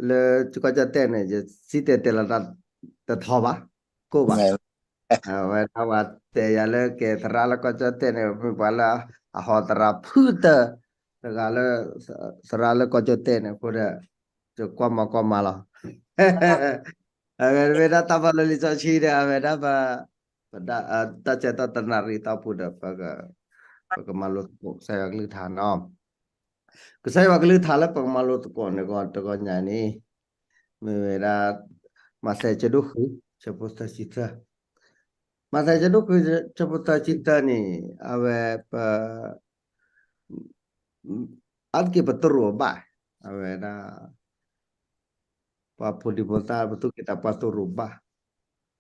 လၢကီၢ်ကၠီၣ်တဲၣ်န့ၣ် ယစံၣ်တဲၤတဲလီၤတၢ်တထီဘၣ်, ကိၣ်ဘၣ်. အဝဲဒၣ်ပှၤတဲယၤလၢကဲသရၣ်လၢကီၢ်ကၠီၣ်တဲၣ်န့ၣ် မ့ၢ်ပှၤလၢအဟီသရၣ်ဖုတၢၢ်တဂၤလၢ သရၣ်လၢကီၢ်ကၠီၣ်တဲၣ်န့ၣ်အဃိဒီး ယကွၢ်မၤကွၢ်မၤလီၤ. အဝဲမ့ၢ်ဒၣ်တၢ်ဘၣ်လၢလံာ်စီဆှံဒီး အဝဲဒၣ်ပ ပဒၣ် တၢ်ဆၢကတီၢ်တနၣ်ရံၣ်အတီၢ်ပူၤဒီး ပကမၤလိသကိးကစၢ်ယွၤကလုၢ်ကထါနီၤ. ကစၢ်ယွၤကလုၢ်ကထါလၢပကမၤလိသကိးန့ၣ်ကီးတဂီၢ်ညါန့ၣ် မ့ၢ်ဝဲဒၣ် မးသဲဆၢဒိၣ်ဃု ဆၢဖိသၢဆံသၢ, မးသဲဆၢဒိၣ်ဃု ဆၢဖိသၢဆံသၢန့ၣ် အဝဲပ အါတက့ၢ်ပသရိာ်ဘၣ်, အဝဲဒၣ် ပှၤဖိဒံဖိသၣ် ပသူၣ်က့သးပှၢ်သရိာ်ဘၣ်.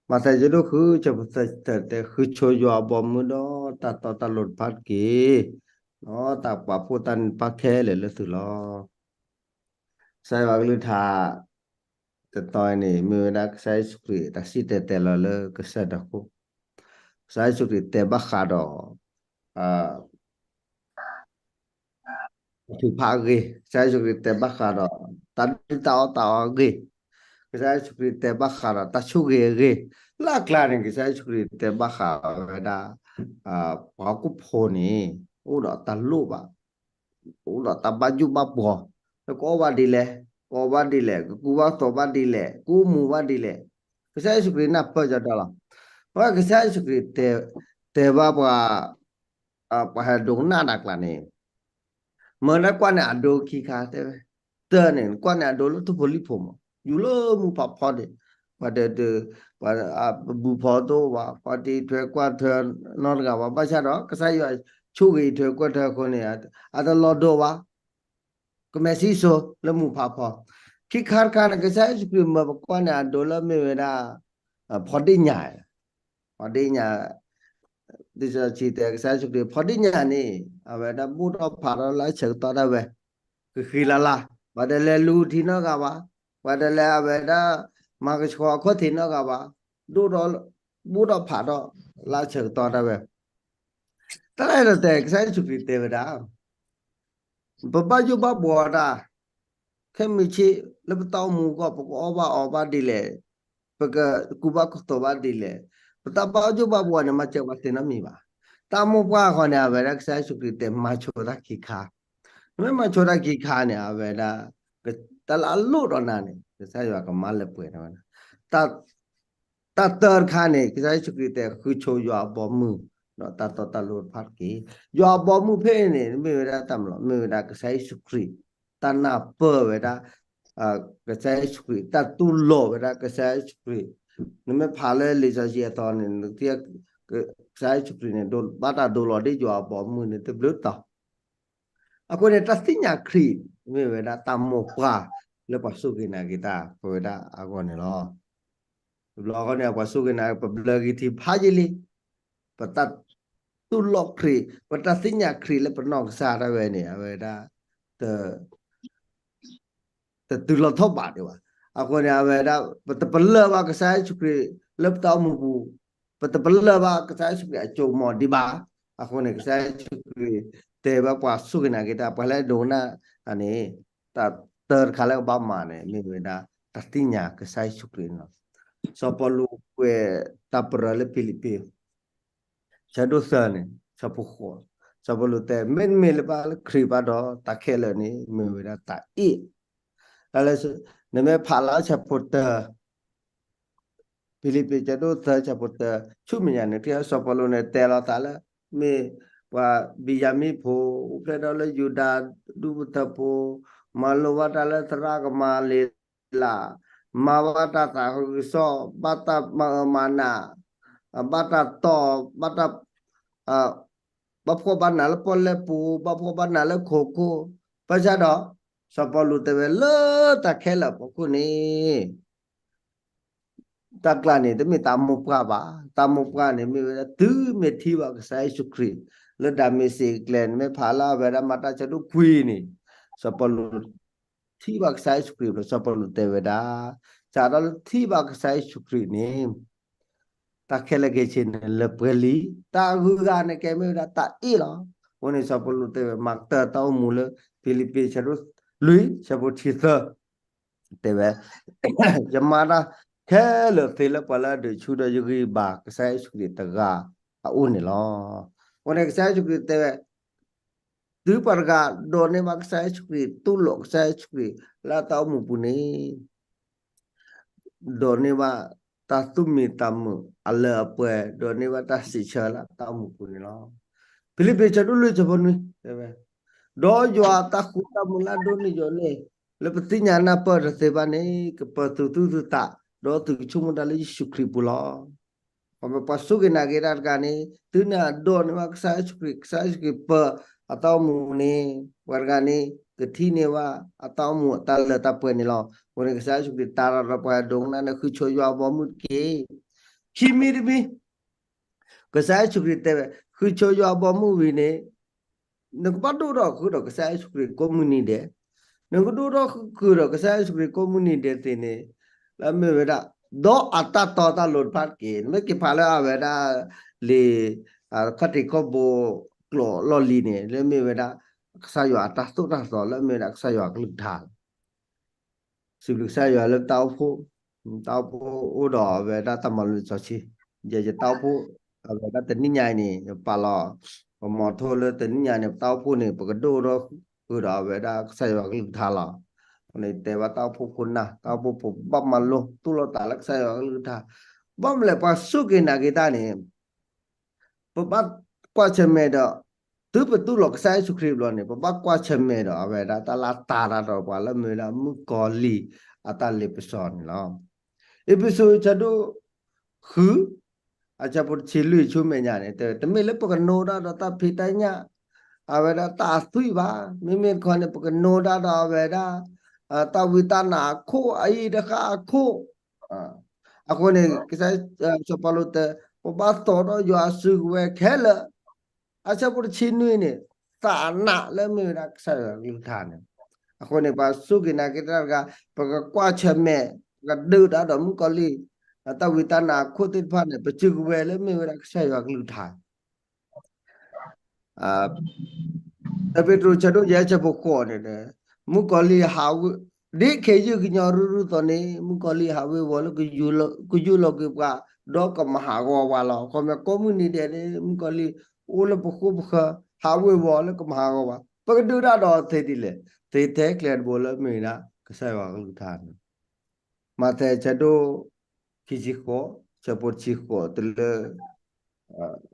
မးသဲဆၢဒိၣ်ဃု ဆၢဖိသၢဆံသၢတဲ ဃုဆိယွၤအဘီအမုၢ်ဒီးတၢ်တီတၢ်လိၤတဖၣ်တက့ၢ်. ဒီးတၢ်ပာ်ဖှိၣ်တၢ်န့ၣ်တဖၣ်ခဲလၢာ်လၢသုလီၤ. ကစၢ်ယွၤကလုၢ်ကထါ တတီၤအံၤန့ၣ် မ့ၢ်ဝဲဒၣ်ကစၢ်ယ့ၣ်ၡူးခရံာ်တၢ်စံၣ်တဲၤတဲလီၤလၢကစၢၢ်တၢ်ခိၣ်, ကစၢ်ယ့ၣ်ၡူးခရံာ်တဲဘၣ်ဃးဒီး တၢ်ထုကဖၣ်အဂ့ၢ်, ကစၢ်ယ့ၣ်ၡူးခရံာ်တဲဘၣ်ဃးဒီး တၢ်ဒုၣ်တၢ်အီၣ်တၢ်အီအဂ့ၢ်, ကစၢ်ယ့ၣ်ၡူးခရံာ်တဲဘၣ်ဃးဒီးတၢ်ဆိၣ်ဂ့ၤအဂ့ၢ်, လၢအကျါန့ၣ် ကစၢ်ယ့ၣ်ၡူးခရံာ်တဲဘၣ်ဃးဝဲဒၣ် ပှၤဟီၣ်ခိၣ်ဖိန့ၣ် အိၣ်ဒီးတၢ်လိၣ်ဘၣ် အိၣ်ဒီးတၢ်ဘၣ်ယိၣ်ဘၣ်ဘှီ, လၢကအီၣ်ဘၣ်ဒ်လဲၣ်, ကအီၣ်ဘၣ်ဒ်လဲၣ်, ကကူဘၣ်သိးဘၣ်ဒ်လဲၣ်, ကအိၣ်မူဘၣ်ဒ်လဲၣ်, ကစၢ်ယ့ၣ်ၡူးခရံာ်နၢ်ပၢၢ်ကဒီးလီၤ. အဝဲကစၢ်ယ့ၣ်ၡူးခရံာ်တဲ, တဲဘၣ်ပှၤ, ပှၤဟဲဒိကနၣ်တၢ်ကျါန့ၣ် မ့ၢ်နကွၢ်န့ၣ်အဒိခံခါတဲဝဲ, တၢ်န့ၣ် နကွၢ်န့ၣ်အဒိလၢထူဖိလံၣ်ဖိမး, ယူၤလၢမူဖးဖီန့ၣ်, ပှၤဒီး, ပှၤအဘူၣ်ဖီတအိၣ်ဘၣ်, ပှၤတအံးထွဲကွၢ်ထွဲနီတဂၤဘၣ်, ဘၣ်ဆၣ်ဒီး ကစၢ်ယွၤဆိၣ်ဂ့ၤအံးထွဲကွၢ်ထွဲအဃိန့ၣ်, အတလီၤဒိဘၣ် ကမဲာ်စံၣ်စိၤလၢမူဖးဖီ, ခံခါတခါန့ၣ် ကစၢ်ယ့ၣ်ၡူးခရံာ်မၢပကွၢ်န့ၣ်အဒိလၢမ့ၢ်ဝဲဒၣ်, ဖီဒ့ၣ်ညါ, ဖီဒ့ၣ်ညါ, ဒ်စီဆံတဲကစၢ်ယ့ၣ်ၡူးခရံာ် ဖီဒ့ၣ်ညါန့ၣ်, အဝဲဒၣ်ဘူၣ်ထီၣ်ဖးထီၣ်လၢအဆၢကတီၢ်ဒၣ်ဝဲ, ဃံဃံလၤလၤ, ပှၤတလဲၤလူၤထံနီတဂၤဘၣ်, ပှၤတလဲၤအဝဲဒၣ်, မၤကဆှီအခီၣ်ထံးနီတဂၤဘၣ်, ဒိၣ်ဒီး, ဘူၣ်ထီၣ်ဖးထီၣ်လၢအဆၢကတီၢ်ဒၣ်ဝဲ, တၢ်အဲၣ်ဒိးတဲ ကစၢ်ယ့ၣ်ၡူးခရံာ်တဲဝဲဒၣ် ပဘၣ်ယိၣ်ဘၣ်ဘှီတၢ်, ခဲမုၢ်ဆ့ၣ်လၢပတၢ်အိၣ်မူအဂီၢ် ပကအီၣ်ဘၣ်အီဘၣ်ဒ်လဲၣ်, ပကကူဘၣ်ကသိးဘၣ်ဒ်လဲၣ်, ပတၢ်ဘၣ်ယိၣ်ဘၣ်ဘှီန့ၣ် မၤစၢၤပှၤသ့နီတမံၤဘၣ်. တၢ်မိၢ်ပှၢ်အဃိန့ၣ် အဝဲဒၣ်ကစၢ်ယ့ၣ်ၡူးခရံာ်တဲမၤဆိတၢ်ခံခါ, နမ့ၢ်မၤဆိတၢ်ခံခါန့ၣ် အဝဲဒၣ်, တၢ်လၢအလိၣ်ဒီးနၤန့ၣ် ကစၢ်ယွၤကမၤလၢပှဲၤန့ၣ်ဝဲဒၣ်, တၢ် တၢ်တၢတခါန့ၣ် ကစၢ်ယ့ၣ်ၡူးခရံာ်တဲဃုဆိယွၤအဘီအမုၢ်, ဒီးတၢ်တီတၢ်လိၤတဖၣ်တက့ၢ်. ယွၤအဘီအမုၢ်ဖဲအံၤန့ၣ် မ့ၢ်ဝဲဒၣ်တၢ်မလီၤ, မ့ၢ်ဝဲဒၣ်ကစၢ်ယ့ၣ်ၡူးခရံာ်, တၢ်နၢ်ပၢၢ်ဝဲဒၣ်, ကစၢ်ယ့ၣ်ၡူးခရံာ်, တၢ်တူၢ်လိာ်ဝဲဒၣ်ကစၢ်ယ့ၣ်ၡူးခရံာ်, နမ့ၢ်ဖးလၢလံာ်စီဆှံအသီန့ၣ် နကသ့ၣ်, ကစၢ်ယ့ၣ်ၡူးခရံာ်န့ၣ် ဘၣ်တၢ်ဒိလီၤဒ်ယွၤအဘီအမုၢ်န့ၣ်တဘျုးတီၤ အဃိန့ၣ် တၢ်သ့ၣ်ညါခရံာ် မ့ၢ်ဝဲဒၣ်တၢ်မိၢ်ပှၢ်လၢပှၤစူၢ်က့ၤနာ်က့ၤတၢ် ပဝဲဒၣ်အဂီၢ်န့ၣ်လီၤ. တဘျီဃီန့ၣ် ပှၤစူၢ်က့ၤနာ်က့ၤ ပဘျၢက့ၤထံဖးယံာ်လံ, ပတၢ်တူၢ်လိာ်ခရံာ် ပတၢ်သ့ၣ်ညါခရံာ်လၢပနီၢ်ကစၢ်ဒၣ်ဝဲန့ၣ် အဝဲဒၣ် တ တတုၤလီၤထီၣ်ဘးဒံးဘၣ်. အဃိန့ၣ် အဝဲဒၣ် ပတပလၢၢ်ဘၣ်ကစၢ်ယ့ၣ်ၡူးခရံာ်လၢပတၢ်အိၣ်မူပူၤ, ပတပလၢၢ်ဘၣ်ကစၢ်ယ့ၣ်ၡူးခရံာ်အစိကမီၤဒံးဘၣ်. အဃိန့ၣ် ကစၢ်ယ့ၣ်ၡူးခရံာ်တဲဘၣ်ပှၤစူၢ်က့ၤနာ်က့ၤတၢ် ပှၤလၢအဒိကနၣ်န့ၣ်, တၢ်တၢတခါလၢကဘၣ်မၤန့ၣ် မ့ၢ်ဝဲဒၣ် တၢ်သ့ၣ်ညါကစၢ်ယ့ၣ်ၡူးခရံာ်န့ၣ်လီၤ. စီၤပီလူးကွဲးတၢ်ပရၢလၢဖံလံးပံး ဆၢဒိၣ်သၢန့ၣ် ဆၢဖိဃိး, စီၤပီလူးတဲ မ့တမ့ၢ်လၢဘၣ်လၢခရံာ်ဘၣ်ဒီး တၢ်ခဲလၢာ်န့ၣ် မ့ၢ်ဝဲဒၣ်တၢ်အ့ၣ်, တၢ်လၢ နမ့ၢ်ဖးလၢဆၢဖိတၢ, ဖံလံးပံးဆၢဒိၣ်သၢဆၢဖိတၢ ဆူမဲာ်ညါန့ၣ် စီၤပီလူးန့ၣ် တဲလီၤသးလၢ မ့ၢ်ပှၤဘံၣ်ယၤမံဖိ အိၣ်ဖျဲၣ်ထီၣ်လၢယူဒၤဒူၣ်ဖိထၢဖိ, မၤလိဘၣ်တၢ်လၢသရၣ်ကမၤလ့းလး, မၤဘၣ်တၢ်သးခုကစီၣ်, ဘၣ်တၢ်မၤအၢမၤနး, ဘၣ်တၢ်တီၢ်, ဘၣ်တၢ် ဘၣ်ဖှီၣ်ဘၣ်နးလၢပီၣ်လဲၣ်ပူၤ, ဘၣ်ဖှီၣ်ဘၣ်နးလၢခိခိၣ်, ဘၣ်ဆၣ်ဒီး စီၤပီလူးတဲဝဲလၢတၢ်ခဲလၢာ်အဖီခိၣ်န့ၣ် တၢ်ကျါန့ၣ် တမ့ၢ်တၢ်မိၢ်ပှၢ်ဘၣ်. တၢ်မိၢ်ပှၢ်န့ၣ် မ့ၢ်ဝဲဒၣ်တုၤမ့ၢ်ထံၣ်ဘၣ်ကစၢ်ယ့ၣ်ၡူးခရံာ် လၢဒၤမ့းစ့းအကျဲန့ၣ် မ့ၢ်ဖးလၢအဝဲဒၣ်မၤတၢ်ဆၢဒိၣ်ခွံန့ၣ် စီၤပီလူး ထံၣ်ဘၣ်ကစၢ်ယ့ၣ်ၡူးခရံာ်ဘျီ စီၤပီလူးတဲဝဲဒၣ် စးထီၣ်လၢထံၣ်ဘၣ်ကစၢ်ယ့ၣ်ၡူးခရံာ်န့ၣ် တၢ်ခဲလၢာ်ခဲဆ့န့ၣ် လၢပှဲၤလံ. တၢ်အဂုၤအဂၤန့ၣ်ကဲမ့ၢ်ဝဲဒၣ်တၢ်အ့ၣ်လီၤ. အဃိန့ၣ် စီၤပီလူးတဲဝဲ မၤကတၢၢ်တၢ်အိၣ်မူလၢ ဖံလံးပံးဆၢဒိၣ်လွံၢ် ဆၢဖိတဆံသၢ တဲဝဲ, ယမၤတၢ်ခဲလၢာ်သ့လၢပှၤလၢအဒုးဆူဒီးယဂံၢ်ဘါကစၢ်ယ့ၣ်ၡူးခရံာ်တဂၤအအိၣ်န့ၣ်လီၤ. အဃိန့ၣ်ကစၢ်ယ့ၣ်ၡူးခရံာ်တဲဝဲ, တုၤပှၤတဂၤဒိးန့ၢ်ဘၣ်ကစၢ်ယ့ၣ်ၡူးခရံာ် တူၢ်လိာ်ကစၢ်ယ့ၣ်ၡူးခရံာ်လၢအတၢ်အိၣ်မူပူၤန့ၣ် ဒိးန့ၢ်ဘၣ်တၢ်သူၣ်မံသးမုာ်အလၢအပှဲၤ, ဒိးန့ၢ်ဘၣ်တၢ်စံးဆၢလၢအတၢ်အိၣ်မူပူၤန့ၣ်လီၤ. ဖံလံးပံးဆၢဒိၣ်လွံၢ်ဆၢဖိနွံ, ဒီးယွၤအတၢ်ဃူတၢ်မုာ်လၢအဒိၣ်န့ၢ်ယိာ်န့ၣ် လၢပသ့ၣ်ညါနၢ်ပၢၢ်တသ့ဘၣ်န့ၣ် ကပၢၤသုသူၣ်သုသး, ဒီးသုကဆိကမိၣ်တၢ်လၢယ့ၣ်ၡူးခရံာ်ပူၤလီၤ. ပှၤမ့ၢ်ပှၤစူၢ်က့ၤနာ်က့ၤတၢ်တဂၤန့ၣ် တုၤနၤဒိးန့ၢ်ဘၣ်ကစၢ်ယ့ၣ်ၡူးခရံာ်, ကစၢ်ယ့ၣ်ၡူးခရံာ်ပၢၤအတၢ်အိၣ်မူန့ၣ် ပှၤတဂၤန့ၣ် ကထံၣ်န့ၢ်ဘၣ်အတၢ်အိၣ်မူအတၢ်လၢတၢ်ပှဲၤန့ၣ်လီၤ. အဃိန့ၣ် ကစၢ်ယ့ၣ်ၡူးခရံာ်တဲဒီးပှၤဒိကနၣ်န့ၣ် ဃုဆိယွၤအဘီအမုၢ်တက့ၢ်. ခံမံၤတမံၤ ကစၢ်ယ့ၣ်ၡူးခရံာ်တဲဝဲ ဃုဆိယွၤအဘီအမုၢ်ဝံၤန့ၣ် နကဘၣ်ဒိၣ်ထီၣ်ဃုာ်ဒီးကစၢ်ယ့ၣ်ၡူးခရံာ်ကိးမုၢ်နံၤဒဲး, နကဒိၣ်ထီၣ်ဃုာ်ဒီးကစၢ်ယ့ၣ်ၡူးခရံာ်ကိးမုၢ်နံၤဒဲးသ့န့ၣ် လၢအမ့ၢ်ဝဲဒၣ် ဒီးအတၢ်တီတၢ်လိၤတဖၣ်တက့ၢ်. နမ့ၢ်က့ၤဖးလၢအဝဲဒၣ် လံာ် ခီၣ်ထံးခီၣ်ဘိကျိာ်လီၢ်လံၤန့ၣ် လၢအမ့ၢ်ဝဲဒၣ် ကစၢ်ယွၤအတၢ်သိၣ်တၢ်သီ လၢအမ့ၢ်ဝဲဒၣ်ကစၢ်ယွၤအကလုၢ်ကထါ စံးဘျုးကစၢ်ယွၤလၢပတၢ်အိၣ်ဖှိၣ်, တၢ်အိၣ်ဖှိၣ်အိၣ်ဒီးအဝဲဒၣ်တၢ်မၤလိလံာ်စီဆှံ, ယဲယတၢ်အိၣ်ဖှိၣ် အဝဲဒၣ်တနံၣ်ညါအံၤန့ၣ် ယပာ်လီၤ ပမီၤထိလၢတနံၣ်ညါန့ၣ် ပတၢ်အိၣ်ဖှိၣ်န့ၣ် ပကဒိၣ်ထီၣ်ဃုာ်ဒီးအဝဲဒၣ်ကစၢ်ယွၤကလုၢ်ကထါလီၤ. အဃိန့ၣ်တဲဘၣ်တၢ်အိၣ်ဖှိၣ်ခိၣ်နၢ် တၢ်အိၣ်ဖှိၣ်ဖိဘၣ်မၤလိတူၢ်လိာ်သးလၢကစၢ်ယွၤကလုၢ်ကထါ, ဘၣ်မနုၤလဲၣ်ပှၤစူၢ်က့ၤနာ်က့ၤတၢ်န့ၣ် ပဘၣ်ကွၢ်ဆၢၣ်မဲာ်ဒီး တုၤပတူၢ်လိာ်ကစၢ်ယ့ၣ်ၡူးခရံာ်ဘျီန့ၣ် ပဘၣ်ကွၢ်ဆၢၣ်မဲာ်ဒီးအဝဲဒၣ်တၢ်လၢအတၤတၢ်ဒီးပှၤလၢအမ့ၢ်ဝဲဒၣ်မုၣ်ကီၤလံၢ်အတၢ်လ့ပစီန့ၣ်လီၤ. အ့းဖ့းစူးဆၢဒိၣ်ဃု အဆၢဖိတဆံလွံၢ်ဆူမဲာ်ညါန့ၣ် တမ့ၢ်လၢပကနိးဒၣ်ဒီးတၢ်ဖံးတၢ်ညၣ် အဝဲဒၣ်တၢ်အသွံၣ်ဘၣ်, မ့မ့ၢ်တခီန့ၣ် ပကနိးဒၣ်ဒီးအဝဲဒၣ် တၢ်ဝံတၢ်နါအခိၣ် အအံၤတဃၣ်အခိၣ် အဃိန့ၣ် ကစၢ်စီၤပီလူးတဲ ပဘၣ်သိးဒီးယွၤအစုကဝဲၤခဲလၢာ်, အဆၢဖိတဆံနွံန့ၣ် သးနးလၢမ့ၢ်ဝဲဒၣ်ကစၢ်ယွၤကလုၢ်ကထါန့ၣ်, အဃိန့ၣ် ပှၤစူၢ်က့ၤနာ်က့ၤတၢ်တဂၤ ပကကွၢ်ဆၢၣ်မဲာ် ပကဒုးတၢ်ဒီးမုၣ်ကီၤလံၢ် တၢ်ဝံတၢ်နါအခိၣ်သ့ၣ်တဖၣ်န့ၣ် ပစုကဝဲၤလၢမ့ၢ်ဝဲဒၣ်ကစၢ်ယွၤကလုၢ်ကထါ တၢ်ပ့းတရူးဆၢဒိၣ်ယဲၢ်ဆၢဖိဃိးန့ၣ် မုၣ်ကီၤလံၢ်ဟးဝ့ၤ ဒ်ခဲယုၢ်ကညီရုၢ်ရုၢ်သိးန့ၣ် မုၣ်ကီၤလံၢ်ဟးဝ့ၤဝီၤလၢ ကယူၢ်လီၤက့ၤပှၤ ဒီးကမၤဟးဂီၤပှၤလီၤ. ခီမ့ၢ်ကိးမုၢ်နံၤဒဲးန့ၣ် မုၣ်ကီၤလံၢ်အိၣ်လၢပဃိပဃၢၤ ဟးဝ့ၤဝီၤလၢကမၤဟးဂီၤပှၤ ပကဒုးတၢ်ဒီးသ့ဒ်လဲၣ်. သ့ထဲကျဲတဘိလၢမ့ၢ်ဝဲဒၣ်ကစၢ်ယွၤကလုၢ်ကထါန့ၣ် မးသဲဆၢဒိၣ်ခံဆံဃိး ဆၢဖိတဆံဃိးတုၤလၢ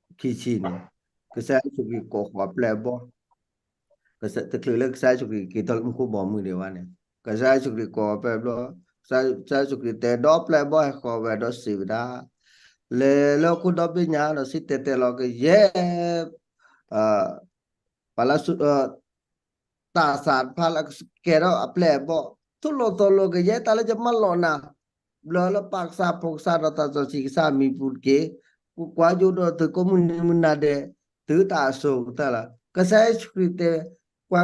ခံဆံန့ၣ် ကစၢ်ယ့ၣ်ၡူးခရံာ်ကိးဃီၤအပျဲၢ်အဘီၣ်, တချုးလၢကစၢ်ယ့ၣ်ၡူးခရံာ်က့ၤထီၣ်လၢမူခိၣ်ဘီမုၢ်ဒံးဘၣ်န့ၣ် ကစၢ်ယ့ၣ်ၡူးခရံာ်ကိးအပျဲၢ်အဘီၣ်, ကစၢ်ယ့ၣ်ၡူးခရံာ်တဲဒီးပျဲၢ်အဘီၣ်ဟဲဃီၤဝဲဒီးစံးဝဲဒၣ်, လဲၤလၢဟီၣ်ခိၣ်ဒီဘ့ၣ်ညါဒီးစံၣ်တဲၤတဲလီၤကယဲၢ် ပှၤလၢ တၢ်သးတဖၣ်လၢကဲထီၣ်အပျဲၢ်အဘီၣ်, သိၣ်လိသီလိကယဲၢ်တၢ်လၢယမၢလီၤနၤ, ဘျၢလၢပၢ်ကစၢ်ဖိကစၢ်ဒီးသးစီဆှံကစၢ်အမံၤပူၤတက့ၢ်. ကွၢ်ကွၢ်ယိၣ်ဒီးသုကိးမုၢ်နံၤမုၢ်နၤဒဲး, သုတၢ်အစိၤကတၢၢ်လီၤ. ကစၢ်ယ့ၣ်ၡူးခရံာ်တဲ ပှ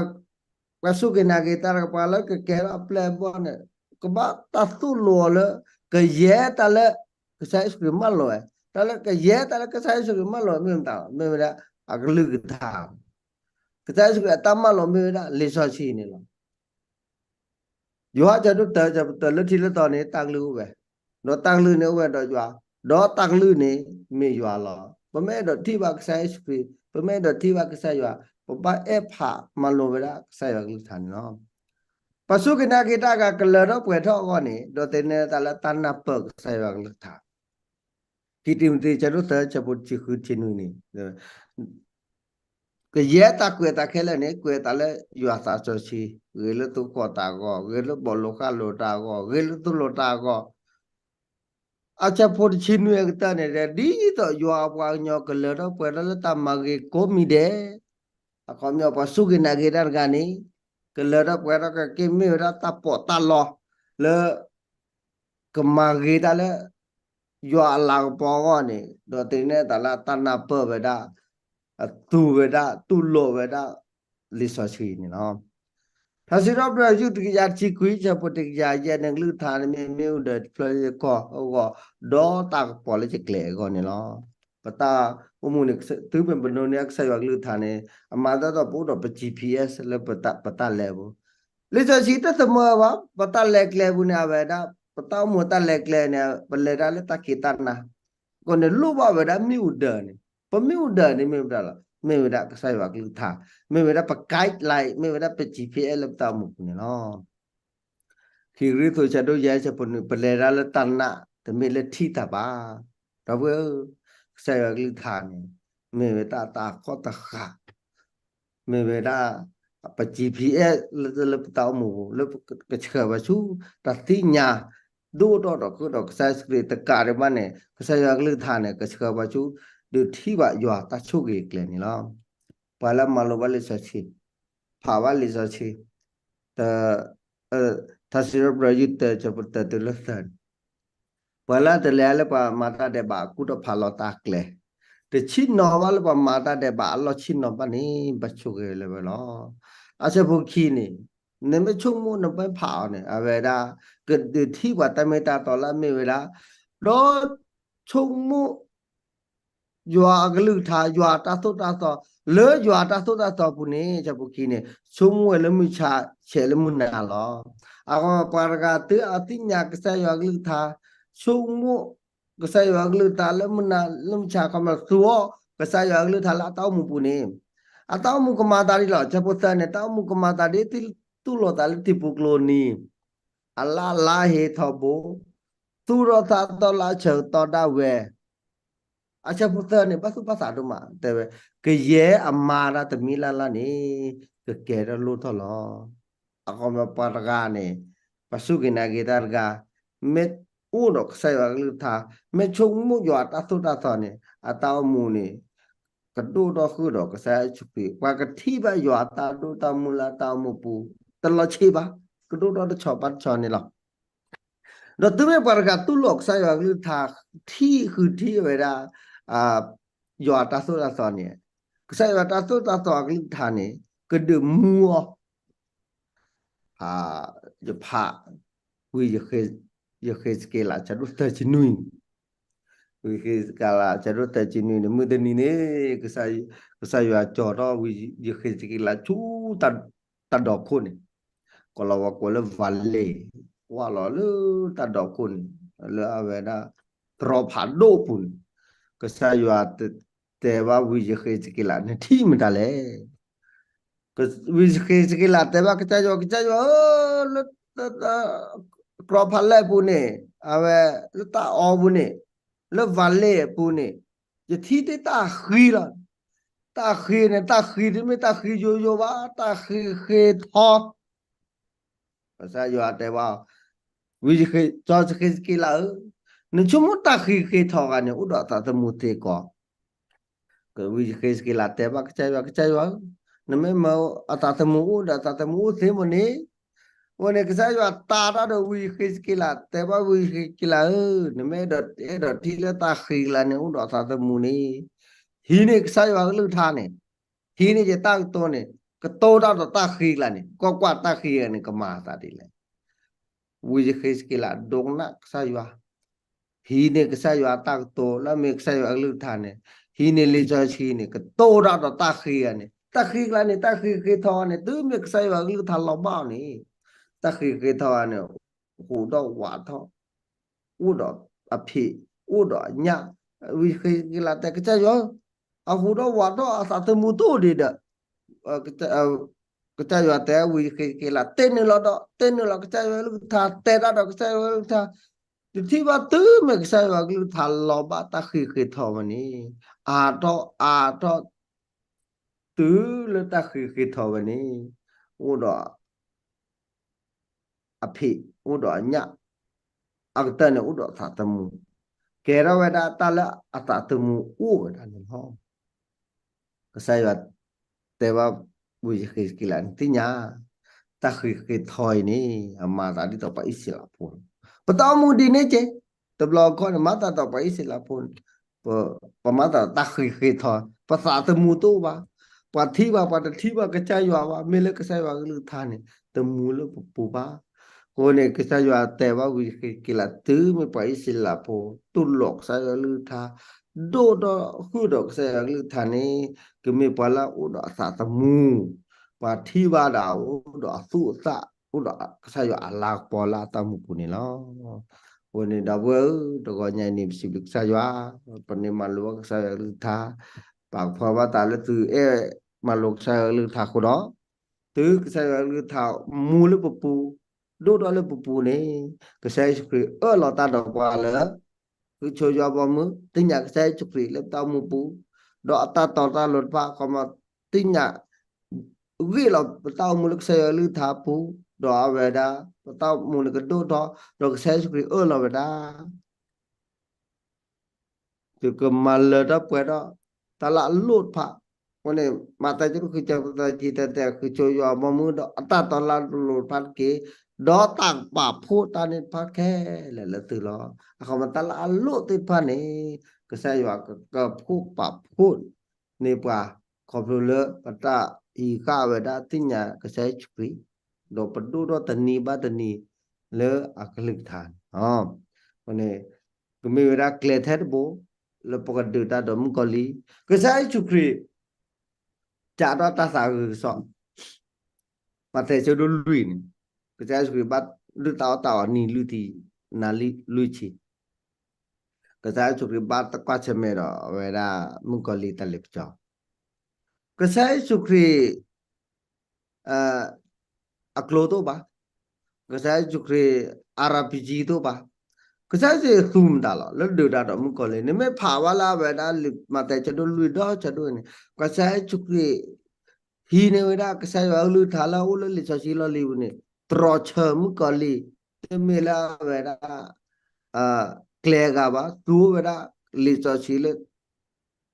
ၤစူၢ်က့ၤနာ်က့ၤတၢ်တဂၤ ပှၤလၢကကဲထီၣ်အပျဲၢ်အဘီၣ်န့ၣ် ကဘၣ်တၢ်သိၣ်လိအီၤလၢ ကယဲၢ်တၢ်လၢ ကစၢ်ယ့ၣ်ၡူးခရံာ်မၢလီၤဝဲ, တၢ်လၢကယဲၢ်တၢ်လၢကစၢ်ယ့ၣ်ၡူးခရံာ်မၢလီၤဝဲမ့ၢ်မတၤ, မ့ၢ်ဝဲဒၣ် အကလုၢ်ကထါ ကစၢ်ယ့ၣ်ၡူးခရံာ်အတၢ်မၢလီၤမ့ၢ်ဝဲဒၣ်လံာ်စီဆှံန့ၣ်လီၤ. ယိၤဟၣ်ဆၢဒိၣ်တၢ ဆၢဖိတၢ လၢထံးလၢသီန့ၣ် တၢ်ကလုၢ်အိၣ်ဝဲ, ဒီးတၢ်ကလုၢ်န့ၣ်အိၣ်ဝဲဒီးယွၤ, ဒီးတၢ်ကလုၢ်န့ၣ်မ့ၢ်ယွၤလီၤ. ပမ့ၢ်အဲၣ်ဒိးထံၣ်ဘၣ်ကစၢ်ယ့ၣ်ၡူးခရံာ်, ပမ့ၢ်အဲၣ်ဒိးထံၣ်ဘၣ်ကစၢ်ယွၤ, ပဘၣ်အဲၣ်ဖးမၤလိဝဲဒၣ်ကစၢ်ယွၤကလုၢ်ကထါန့ၣ်လီၤ. ပှၤစူၢ်က့ၤနာ်က့ၤတၢ်တဂၤကလၢၤထီၣ်ပှဲၤထီၣ်အဂီၢ်န့ၣ် ဒိးသန့ၤတၢ်လၢတၢ်နၢ်ပၢၢ်ကစၢ်ယွၤကလုၢ်ကထါ ခံတံၤမသ့း ဆၢဒိၣ်သၢ ဆၢဖိတဆံဃုထံၣ်နွံန့ၣ် ကယဲၢ်တၢ်ကွဲးအသးခဲလၢာ်န့ၣ် ကွဲးအသးလၢယွၤသးစီဆှံ, ဂ့ၤလၢသုဃီၤတၢ်အဂီၢ်, ဂ့ၤလၢဘီၣ်လိာ်ဃၣ်လိာ်တၢ်အဂီၢ်, ဂ့ၤလၢသိၣ်လိတၢ်အဂီၢ်, အဆၢဖိတဆံနွံအကတၢၢ်န့ၣ် ဒ်သိးယွၤအပှၤကညီကလၢၤထီၣ်ပှဲၤထီၣ်လၢတၢ်မၤဂ့ၤကိးမံၤဒဲး, အခီပညီပှၤစူၢ်က့ၤနာ်က့ၤတၢ်တဂၤန့ၣ် ကလၢၤထီၣ်ပှဲၤထီၣ်ကက့ၤမ့ၢ်ဝဲဒၣ်တၢ်ပီးတၢ်လီ လၢ ကမၤဂ့ၤတၢ်လၢ ယွၤအလၤကပီၤအဂီၢ်န့ၣ် ဒီးသန့ၤတၢ်လၢတၢ်နၢ်ပၢၢ်ဝဲဒၣ်, အသူဝဲဒၣ်, တူၢ်လိာ်ဝဲဒၣ် လံာ်စီဆှံန့ၣ်လီၤ. ထါစံးထီၣ်ပတြၢၤ ယူၢ်တကယၤတဆံခွံ ဆၢဖိတကယၤယဲၢ်န့ၣ် ကလုၢ်ကထါန့ၣ်မ့ၢ် မ့ၣ်အူဒၢးတဖျၢၣ်လၢယကီၢ်အဂီၢ်, ဒီးတၢ်ကပီၤလၢယကျဲအဂီၢ်န့ၣ်လီၤ. ပတၢ်အိၣ်မူန့ၣ် တုၤမ့ၢ်ပဒိးန့ၢ်ကစၢ်ယွၤကလုၢ်ကထါန့ၣ် အမၤသးဒ်သိးပအိၣ်ဒီးပ G P S လၢပတၢ်လဲၤပူၤ, လံာ်စီဆှံတသမၢဘၣ်, ပတၢ်လဲၤကျဲပူၤန့ၣ် အဝဲဒၣ် ပတၢ်အိၣ်မူတၢ်လဲၤကျဲန့ၣ် ပလဲၤဒၣ်လၢတၢ်ခံးတၢ်နၤ, အဃိန့ၣ်လိၣ်ဘၣ်ဝဲဒၣ်မ့ၣ်အူဒၢးန့ၣ်, ပမ့ၣ်အူဒၢးန့ၣ်မ့ၢ်ဝဲဒၣ်လီၤ, မ့ၢ်ဝဲဒၣ်ကစၢ်ယွၤကလုၢ်ကထါ, မ့ၢ်ဝဲဒၣ်ပ guideline, မ့ၢ်ဝဲဒၣ်ပ G P S လၢပတၢ်အိၣ်မူပူၤန့ၣ်လီၤ. ခံကရံၣ်သူးဆၢဒိၣ်ယဲၢ်ဆၢဖိနွံ ပလဲၤဒၣ်လၢတၢ်နး တမ့ၢ်လၢထံတၢ်ဘၣ်. ဒီပုၢ်ဝဲၢ်ဧၢ, ကစၢ်ယွၤကလုၢ်ကထါန့ၣ် မ့ၢ်ဝဲဒၣ်တၢ်အကီၢ်တဃာ်, မ့ၢ်ဝဲဒၣ် ပ G P S လၢပတၢ်အိၣ်မူ လၢကဆှၢပှၤဆူ တၢ်သ့ၣ်ညါ ဒိၣ်ထီၣ်ဒီးဃုာ်ဒီးကစၢ်ယ့ၣ်ၡူးခရံာ်တကးဒံးဘၣ်န့ၣ် ကစၢ်ယွၤကလုၢ်ကထါန့ၣ် ကဆှၢပှၤဆူ ဒုးထံၣ်ဘၣ်ယွၤတၢ်ဆိၣ်ဂ့ၤအကျဲန့ၣ်လီၤ. ပှၤလၢအမၤလိဘၣ်လံာ်စီဆှံ, ဖးဘၣ်လံာ်စီဆှံ, တၢ် ထါစံးထီၣ်ပတြၢၤ ယုၢ်တၢ ဆၢဖိတၢတုၤလၢသၢန့ၣ်, ပှၤလၢတလဲၤလၢပှၤမၤတၢ်ဒဲးဘးအကူၣ်တၢ်ဖးလီၤတၢ်ကျဲ, တဆ့ၣ်နီၤဘၣ်လၢပှၤမၤတၢ်ဒဲးဘးအလီၢ်ဆ့ၣ်နီၤဘၣ်န့ၣ် ဘၣ်ဆိၣ်ဂ့ၤလၢၤဝဲလီၤ. အဆၢဖိခံန့ၣ်, နမ့ၢ်ဆိကမိၣ်နမ့ၢ်ဖးအီၤန့ၣ် အဝဲဒၣ် ကဒုးထံၣ်ပှၤတၢ်မ့ၢ်တၢ်တီလၢအမ့ၢ်ဝဲဒၣ်, ဒီးဆိကမိၣ် ယွၤအကလုၢ်ကထါ ယွၤတၢ်သိၣ်တၢ်သီ, လၢယွၤတၢ်သိၣ်တၢ်သီပူၤန့ၣ် ဆၢဖိခံန့ၣ် ဆိကမိၣ်ဝဲလၢမုၢ်ဆါ ဆဲးလၢမုၢ်နၤလီၤ. အဃိပှၤတဂၤတုၤအသ့ၣ်ညါကစၢ်ယွၤကလုၢ်ကထါ, ဆိကမိၣ်ကစၢ်ယွၤကလုၢ်ကထါလၢမုၢ်နၤ လၢမုၢ်ဆါခီမီ သူအီၤ ကစၢ်ယွၤကလုၢ်ကထါလၢအတၢ်အိၣ်မူပူၤန့ၣ်, အတၢ်အိၣ်မူကမၤသးဒ်လဲၣ်, ဆၢဖိသၢန့ၣ် တၢ်အိၣ်မူကမၤသးဒ် သူၣ်လီၤသးလၢထံဖိကျိနံၤ, အလၢ်လါဟ့ထီဘိ, သူၣ်ထီၣ်သၣ်ထီၣ်လၢအဆၢကတီၢ်ဒၣ်ဝဲ အဆၢဖိသၢန့ၣ် ဘၣ်သူၣ်ဘၣ်သးဒိၣ်မး တဲဝဲ, ကယဲၢ်အမၤတၢ်တမံၤလၢ်လၢ်န့ၣ် ကကဲထီၣ်လိၣ်ထီၣ်လီၤ. အဃိပှၤတဂၤန့ၣ် ပှၤစူၢ်က့ၤနာ်က့ၤတၢ်တဂၤ, မ့ၢ်အိၣ်ဒီးကစၢ်ယွၤကလုၢ်ကထါ, မ့ၢ်ဆိကမိၣ်ယွၤအတၢ်သိၣ်တၢ်သီန့ၣ် အတၢ်အိၣ်မူန့ၣ် ကဒိၣ်ထီၣ်ဃုာ်ဒီးကစၢ်ယ့ၣ်ၡူးခရံာ်, ပှၤကထံၣ်ဘၣ်ယွၤအတၢ်ဒိၣ်တၢ်မုၢ်လၢအတၢ်အိၣ်မူပူၤ, တလီၤဆံးဘၣ်, ကဒိၣ်ထီၣ်တဆီဘၣ်တဆီန့ၣ်လီၤ. ဒီးတုၤမ့ၢ်ပှၤတဂၤသူၣ်လီၤကစၢ်ယွၤကလုၢ်ကထါ, ထံၣ်ဃုထံၣ်ဝဲဒၣ် ယွၤတၢ်သိၣ်တၢ်သီန့ၣ်, ကစၢ်ယွၤတၢ်သိၣ်တၢ်သီအကလုၢ်ကထါန့ၣ် ကဒုးမူအီၤ, ယဖး ဝံယဃ့းစက့လး ဆၢဒိၣ်သၢဆံနွံ, ဝံယဃ့းစက့လး ဆၢဒိၣ်သၢဆံနွံန့ၣ် မုၢ်တနံၤန့ၣ် ကစၢ်ယွၤကၠီၤထီၣ်ဝံယဃ့းစက့လးဆူ တၢ်ဒိးခိၣ်န့ၣ်, ကီၤလၤဝါကိးလၢ valley, ကွၢ်လီၤလၢတၢ်ဒိးခိၣ်န့ၣ်, လၢအဝဲဒၣ် သရီဖးဒိၣ်အပူၤန့ၣ်, ကစၢ်ယွၤ တဲဘၣ်ဝံယဃ့းစက့လး နထံၣ်မတၤလဲၣ်. ဝံယဃ့းစက့လးတဲဘၣ်ကစၢ်ယွၤ, ကစၢ်ယွၤဧၢ, လၢ သရီဖးဒိၣ်အပူၤန့ၣ်, အဝဲလၢတၢ်အီပူၤန့ၣ်, လၢ valley အပူၤန့ၣ်, ယထံၣ်တၢ်ဃံလီၤ. တၢ်ဃံန့ၣ် တၢ်ဃံတမ့ၢ်တၢ်ဃံယိယိဘၣ်, တၢ်ဃံဃ့ထီ ကစၢ်ယွၤတဲဘၣ်, ဝံယဃ့းစက့လးဧၢ, နဆိကမိၣ်တၢ်ဃံဃ့ထီဂၤန့ၣ် အိၣ်ဒီးအသးသမူသ့ကီး. ဝံယဃ့းစက့လးတဲဘၣ်ကစၢ်ယွၤ, ကစၢ်ယွၤဧၢ, နမ့ၢ်မၤအသးသမူအိၣ်ဒီးအသးသမူအိၣ်သ့မ့ၢ်န့ၣ်, အဃိန့ၣ် ကစၢ်ယွၤတၢ်တၢ်ဒီးဝံယဃ့းစက့လး တဲဘၣ်ဝံယဃ့းစက့လးဧၢ, နမ့ၢ်အဲၣ်ဒိးထံၣ်လၢတၢ်ဃံကလၤန့ၣ် အိၣ်ဒီးအသးသမူန့ၣ်, ဟံးန့ၢ်ကစၢ်ယွၤကလုၢ်ကထါန့ၣ်, ဟံးန့ၢ်ယတၢ်ကတိၤန့ၣ်, ကတိၤတၢ်ဒီးတၢ်ဃံကလၤန့ၣ်, ကွၢ်ကွၢ်တၢ်ဃံဂၤန့ၣ် ကမၤအသးဒ်လဲၣ်. ဝံယဃ့းစက့လးဒိကနၣ်ကစၢ်ယွၤ, ဟံးန့ၢ်ကစၢ်ယွၤတၢ်ကတိၤလၢအမ့ၢ်ကစၢ်ယွၤအကလုၢ်ကထါန့ၣ်, ဟံးန့ၢ်လံာ်စီဆှံန့ၣ် ကတိၤတၢ်ဒီးတၢ်ဃံဂၤန့ၣ်, တၢ်ဃံကလၤန့ၣ် တၢ်ဃံဃ့ထီဂၤန့ၣ် တုၤမ့ၢ်ကစၢ်ယွၤအကလုၢ်ကထါလီၤဘၣ်အီၤန့ၣ်, တၢ်ဃံဃ့ထီဂၤန့ၣ် ဟူးဒီးဝးထီၣ်, အိၣ်ဒီးအဖံး, အိၣ်ဒီးအညၣ်, ဝံယဃ့းစက့လးတဲကစၢ်ယွၤ, အဟူးဒီးဝးထီၣ်အသးသမူတအိၣ်ဒံးဒီး ကစၢ်ယွၤတဲဝံယဃ့းစက့လး တဲနုာ်လီၤဒီး တဲနုာ်လီၤကစၢ်ယွၤကလုၢ်ကထါ, တဲတၢ်ဒီးကစၢ်ယွၤကလုၢ်ကထါ, တထံၣ်ဘၣ်တုၤမ့ၢ်ကစၢ်ယွၤကလုၢ်ကထါလီၤဘၣ်တၢ်ဃံဃ့ထီဝဲန့ၣ်, အါထီၣ်အါထီၣ် တုၤလၢတၢ်ဃံဃ့ထီဝဲန့ၣ်, အိၣ်ဒီး အဖံး, အိၣ်ဒီးအညၣ်, အကတၢၢ်န့ၣ် အိၣ်ဒီးအသးသမူ, ကဲထီၣ်ဝဲဒၣ်တၢ်လၢအသးသမူအိၣ်ဝဲဒၣ်န့ၣ်လီၤ. ကစၢ်ယွၤတဲဘၣ်ဝံယဃ့းစက့လးန့ၣ် သ့ၣ်ညါ, တၢ်ဃံဃ့ထီအံၤန့ၣ် အမၤသးဒ်သိးပှၤအံၣ်စရ့လးဖိန့ၣ်, ပတၢ်အိၣ်မူဒ်န့ၣ်က့, တဘျီခီန့ၣ် မၤသးဒ်သိးပှၤအံၣ်စရ့လးဖိန့ၣ်, ပမၤသးတၢ်ဃံဃ့ထီ, ပသးသမူတအိၣ်ဘၣ်, ပှၤထံၣ်ဘၣ် ပှၤတထံၣ်ဘၣ်ကစၢ်ယွၤဘၣ်, မ့ၢ်လၢကစၢ်ယွၤကလုၢ်ကထါန့ၣ် တမူလၢပပူၤဘၣ်. အဃိန့ၣ် ကစၢ်ယွၤတဲဘၣ်ဝံယဃ့းစက့လး တုၤမ့ၢ်ပှၤအံၣ်စရ့လးဖိ တူၢ်လိာ်ကစၢ်ယွၤကလုၢ်ကထါ, ဒိၣ်ထီၣ်ဃုာ်ဒီးကစၢ်ယွၤကလုၢ်ကထါန့ၣ်, ကမ့ၢ်ပှၤလၢအအိၣ်ဒီးအသးသမူ, ပှၤထံၣ်ဘၣ်ဒီးအိၣ်ဒီးအသူၣ်အသး အိၣ်ဒီးကစၢ်ယွၤအလၤကပီၤလၢအတၢ်အိၣ်မူပူၤန့ၣ်လီၤ. အဃိန့ၣ် ဒီပုၢ်ဝဲၢ်ဧၢ, တဂီၤညါအံၤန့ၣ် ပစံးဘျုးကစၢ်ယွၤ, ပန့ၢ်မၤလိဘၣ်ကစၢ်ယွၤကလုၢ်ကထါ, ပာ်ကဖၢဘၣ်သးလၢသုအဲၣ်မၤလိကစၢ်ယွၤကလုၢ်ကထါအဃိဒီး, သုကစၢ်ယွၤကလုၢ်ကထါမူလၢပပူၤ, ဒိၣ်ထီၣ်လၢပပူၤန့ၣ်, ကစၢ်ယ့ၣ်ၡူးခရံာ်အၢၣ်လီၤတၢ်ဒီးပှၤလၢ ဃုဆိယွၤဘီမုၢ်, သ့ၣ်ညါကစၢ်ယ့ၣ်ၡူးခရံာ်လၢပတၢ်အိၣ်မူပူၤ, ဒီးအတၢ်တီတၢ်လိၤတဖၣ် ခီမီ သ့ၣ်ညါ ဂ့ၢ်လီၤပတၢ်အိၣ်မူလၢကစၢ်ယွၤကလုၢ်ကထါပူၤ, ဒီးအဝဲဒၣ် ပတၢ်အိၣ်မူန့ၣ်ကဒိၣ်ထီၣ်, ဒီးကစၢ်ယ့ၣ်ၡူးခရံာ်အၢၣ်လီၤဝဲဒၣ် သုကမၤလၢတၢ်ပှဲၤထီၣ်တၢ်လၢအလိၣ်တဖၣ်. အဃိန့ၣ် မးသဲ ဆၢဒိၣ်ဃု ဆၢဖိသၢဆံ တဲတဲ ဃုဆိယွၤဘီမုၢ်ဒီးအတၢ်တီတၢ်လိၤတဖၣ်တက့ၢ်, ဒီးတၢ်ပာ်ဖှိၣ်တၢ်န့ၣ်တဖၣ်ခဲလၢာ်လၢသုလီၤ. အခီပညီတၢ်လၢအလိၣ်သ့ၣ်တဖၣ်န့ၣ် ကစၢ်ယွၤကကဖှိၣ်ပာ်ဖှိၣ်န့ၢ်ပှၤ ခီဖျိလၢပတၢ်အံၤဃာ်ဝဲဒၣ်သ့ၣ်ညါကစၢ်ယ့ၣ်ၡူးခရံာ်, ဒီးပဒိၣ်ထီၣ်တနံၤဘၣ်တနံၤလၢအကလုၢ်ကထါန့ၣ်လီၤ. အဃိန့ၣ် ကမ့ၢ်ဝဲဒၣ်ကျဲထဲတဘိ လၢပကဒုးတၢ်ဒီးမုၣ်ကီၤလံၢ်, ကစၢ်ယ့ၣ်ၡူးခရံာ် ကးထီၣ်တၢ်သးဂုာ်ကစီၣ်, မးသဲ ဆၢဒိၣ်လွံၢ်န့ၣ်, ကစၢ်ယ့ၣ်ၡူးခရံာ်ဘၣ်လုၢ်တၢ်အီၣ်တၢ်အီနံၤလွံၢ်ထံ, နၤလံလွံၢ်ဆံ, ကစၢ်ယ့ၣ်ၡူးခရံာ်ဘၣ်တကွၢ်ဆၢၣ်မဲာ်ဒီးအဝဲဒၣ်မုၣ်ကီၤလံၢ်တၢ်လ့ပစီ, ကစၢ်ယ့ၣ်ၡူးခရံာ် အကျိတအိၣ်ဘၣ်, ကစၢ်ယ့ၣ်ၡူးခရံာ် RPG တအိၣ်ဘၣ်, ကစၢ်ယ့ၣ်ၡူးခရံာ်သူမတၤလီၤ လၢဒုးတၢ်ဒီးမုၣ်ကီၤလံၢ်န့ၣ် မ့ၢ်ဖးဝဲလၢအဝဲဒၣ်လံာ်မးသဲ ဆၢဒိၣ်လွံၢ်ဒီးဆၢဒိၣ်န့ၣ်, ကစၢ်ယ့ၣ်ၡူးခရံာ် ဟံးန့ၢ်ဝဲဒၣ်ကစၢ်ယွၤကလုၢ်ကထါလၢအအိၣ်လၢလံာ်စီဆှံလီၢ်လံၤပူၤန့ၣ် တြီဆၢမုၣ်ကီၤလံၢ်, တမ့ၢ်လၢအဝဲဒၣ် ကျဲအဂၤဘၣ်, သူဝဲဒၣ်လံာ်စီဆှံလၢ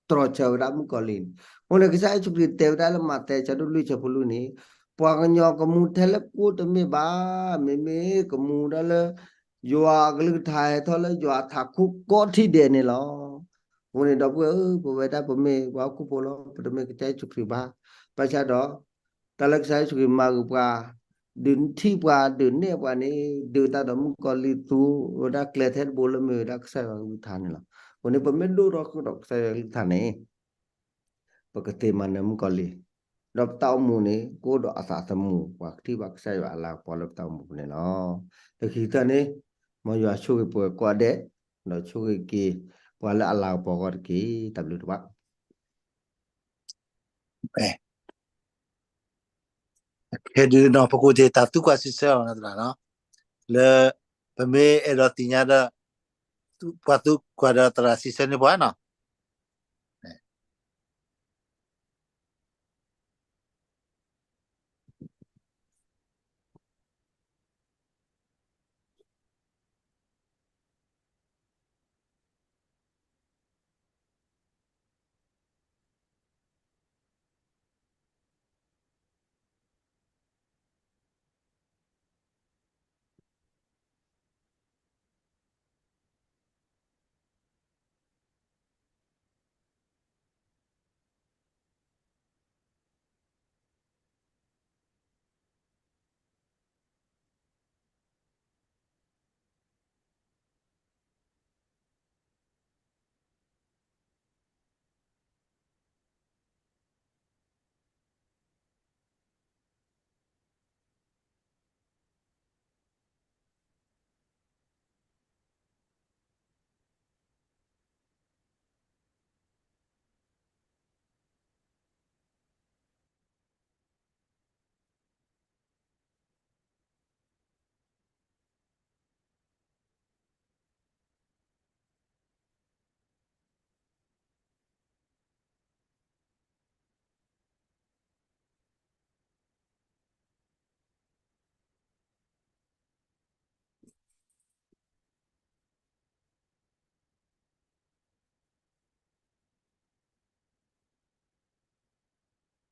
တြီဆၢဝဲဒၣ်မုၣ်ကီၤလံၢ်န့ၣ်. အဃိန့ၣ် ကစၢ်ယ့ၣ်ၡူးခရံာ်တဲဝဲဒၣ်လၢမးသဲ ဆၢဒိၣ်လွံၢ် ဆၢဖိလွံၢ်န့ၣ်, ပှၤကညီကမူထဲလၢကိၣ်တမ့ၢ်ဘၣ်, မ့မ့ၢ်ကမူဒၣ်လၢ ယွၤအကလုၢ်ကထါဟဲထီၣ်လၢယွၤအထးခိၣ်ကိးထံၣ်ဒဲးန့ၣ်လီၤ. အဃိန့ၣ် ဒီပုၢ်ဝဲၢ်ဧၢ, ပဝဲဒၣ်ပမ့ၢ်ပှၤဟီၣ်ခိၣ်ဖိလီၤ, ပတမ့ၢ်ကစၢ်ယ့ၣ်ၡူးခရံာ်ဘၣ်. ဘၣ်ဆၣ်ဒီး တၢ်လၢကစၢ်ယ့ၣ်ၡူးခရံာ်မၤဂ့ၤပှၤ, ဒုးထံၣ်ပှၤ, ဒုးနဲၣ်ပှၤန့ၣ်, ဒုးတၢ်ဒီးမုၣ်ကီၤလံၢ်သူ, ဝဲဒၣ်ကျဲထဲတဘိလၢမ့ၢ်ဝဲဒၣ်ကစၢ်ယွၤကလုၢ်ကထါန့ၣ်လီၤ. အဃိန့ၣ် ပမ့ၢ်ဒိၣ်ထီၣ်ဃုာ်ဒီးကစၢ်ယွၤကလုၢ်ကထါန့ၣ် ပကသ့မၤနၢၤမုၣ်ကီၤလံၢ်, ဒီးပတၢ်အိၣ်မူန့ၣ် ကအိၣ်ဒီးအသးသမူ, ပှၤကထံၣ်ဘၣ်ကစၢ်ယွၤအလၤကပီၤလၢပတၢ်အိၣ်မူပူၤန့ၣ်လီၤ. လၢခံကတၢၢ်န့ၣ်, မ်ယွၤဆိၣ်ဂ့ၤပှၤကိးဂၤဒဲး, ဒီးဆိၣ်ဂ့ၤက့ၤပှၤလၢအလၤကပီၤအဂီၢ်တက့ၢ်. တၢ်ဘျုးတဖၣ် ခဲဒုးနီၢ်ပကိးတ့ၢ်တၢ်သူကွၢ်စံးဆၢအီၤနီတဘျီနီၤ, လၢပမ့ၢ်အဲၣ်ဒိးသ့ၣ်ညါဒီး ပှၤသူကွၢ်ဒီးသရၣ်စံးဆၢန့ၢ်ပှၤနီၤ.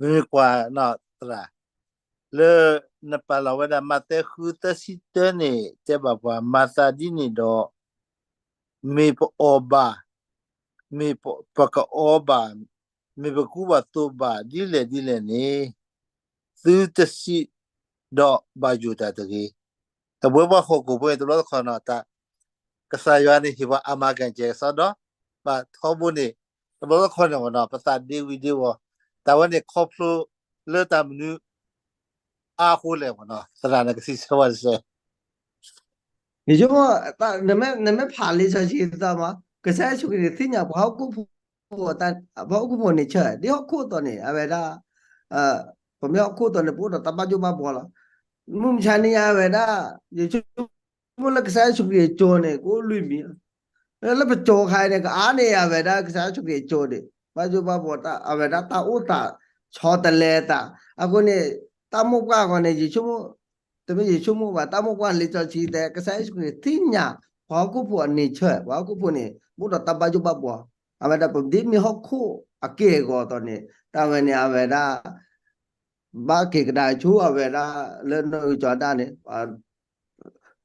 မ့ၢ်ကွၢ်နီၢ်သရၣ်, လၢနပာ်လီၤဝဲဒၣ်မးသဲဃုသၢဆံတၢန့ၣ် တဲဘၣ်ပှၤမၤသးဒ်န့ၣ်ဒီး, မ့ၢ်ပအီၣ်ဘၣ်, မ့ၢ်ပကအီဘၣ်, မ့ၢ်ပကူဘၣ်သိးဘၣ်ဒ်လဲၣ်ဒ်လဲၣ်န့ၣ်, သုတစံးဒီးဘၣ်ယိၣ်တၢ်တဂ့ၤ. တဘျီဘၣ်ဟီၣ်ခိၣ်ဖိန့ၣ် တဘျီတခီၣ်နီၤ တၢ် ကစၢ်ယွၤန့ၣ်ဟ့ၣ်ပှၤအမၤကဲကဲကစီဒီ, ဘၣ်ထီဘိန့ၣ် တဘျီတခီၣ်န့ၣ်ဝဲနီၤ ပသးဒ့ဝံၤဒ့ဝီၤ, တၢ်ဝဲန့ၣ်ခီဖျိလၢတၢ်မနုၤ အါဃိလဲၣ်မ့ၢ်နီၤ သရၣ်န့ၣ်ကသံဆၢဝဲတစဲး ယဆိကမိၣ် နမ့ၢ်ဖးလံာ်စီဆှံသးမး ကစၢ်ယ့ၣ်ၡူးခရံာ်န့ၣ် သ့ၣ်ညါပှၤဟီၣ်ခိၣ်ဖိ ပှၤဟီၣ်ခိၣ်ဖိန့ၣ်ဆၢ ဒ်ဟီၣ်ခိၣ်အသိးန့ၣ် အဝဲဒၣ် ပမ့ၢ်ဟီၣ်ခိၣ်အသိးန့ၣ် ပအိၣ်ဒီးတၢ်ဘၣ်ယိၣ်ဘၣ်ဘှီလီၤ. မုၢ်မဆါန့ၣ်အဝဲဒၣ် ယဆိကမိၣ်လၢကစၢ်ယ့ၣ်ၡူးခရံာ်အစိၤန့ၣ် ကအိၣ်လွံၢ်မံၤလီၤ. လၢပစိၤခါအံၤန့ၣ် ကအါန့ၢ်အဝဲဒၣ်ကစၢ်ယ့ၣ်ၡူးခရံာ်အစိၤန့ၣ် ဘၣ်ယိၣ်ဘၣ်ဘှီတၢ် အဝဲဒၣ်တၢ်အိၣ်သး ဆီတလဲသး အဃိန့ၣ် တၢ်မိၢ်ပှၢ်အဂီၢ်န့ၣ် ယဆိကမိၣ် တမ့ၢ်ယဆိကမိၣ်ဘၣ် တၢ်မိၢ်ပှၢ်လံာ်စီဆှံတဲ ကစၢ်ယ့ၣ်ၡူးခရံာ်သ့ၣ်ညါ ပှၤဟီၣ်ခိၣ်ဖိအ nature ပှၤဟီၣ်ခိၣ်ဖိန့ၣ် အိၣ်ဒီးတၢ်ဘၣ်ယိၣ်ဘၣ်ဘှီ အဝဲဒၣ်ပဒ်မ့ၢ်ဟီၣ်ခိၣ်အက့ၢ်အဂီၤအသိးန့ၣ် တၢ်ဝဲန့ၣ်အဝဲဒၣ် ဘၣ်က့ၤကဒါဆူအဝဲဒၣ်လၢနီၢ်အုၣ်ကၠီဒၣ်န့ၣ်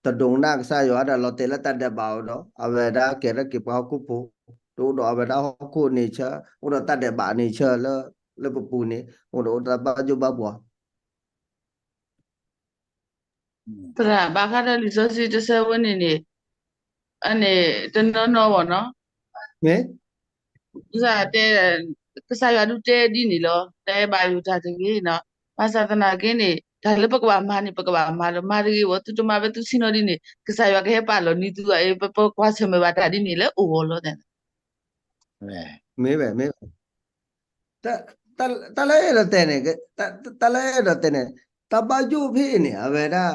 တဒိးနၢ်ကစၢ်ယွၤဒီးလီၤတဲာ်လၢတၢ်ဒဲးဘးအီၤဒီး အဝဲဒၣ်ကဲထီၣ်က့ၤပှၤဟီၣ်ခိၣ်ဖိ တအိၣ်ဒီးအဝဲဒၣ်ဟီၣ်ခိၣ် nature အိၣ်ဒီးတၢ်ဒဲးဘး nature လၢ လၢပပူၤန့ၣ် အိၣ်ဒီးအိၣ်ဒီးတၢ်ဘၣ်ယိၣ်ဘၣ်ဘှီ သရၣ်ဘၣ်ဃးဒီးလံာ်စီဆှံတဆၢဝဲန့ၣ်န့ၣ် အန့ၣ် တနီၤနီၤဘၣ်နီၤ မ့ၢ် ကစၢ်ယွၤဒုးတဲဒ်န့ၣ်လီၤ တၢ်အဲၣ်ဘၣ်ယိၣ်တၢ်တဂ့ၤနီၤ ဘၣ်ဆၣ်သနာ်က့န့ၣ် တၢ်လၢပကဘၣ်မၤန့ၣ် ပကဘၣ်မၤဒီးမၤတဂ့ၤဘၣ် သုတမၤဘၣ်သုဆ့ၣ်နီၤဒ်န့ၣ် ကစၢ်ယွၤကဟဲပာ်လီၤနံၤသုအံၤ ပပကွၢ်ဆၢၣ်မဲာ်ဘၣ်တၢ်ဒ်န့ၣ်လၢအိၣ်ဂီၢ်လီၤ မ့ၢ်ဝဲ မ့ၢ်ဝဲ တၢ်လၢအဲၣ်ဒိးတဲန့ၣ် တၢ်လၢအဲၣ်ဒိးတဲန့ၣ် တၢ်ဘၣ်ယိၣ်ဖဲအံၤန့ၣ် အဝဲဒၣ်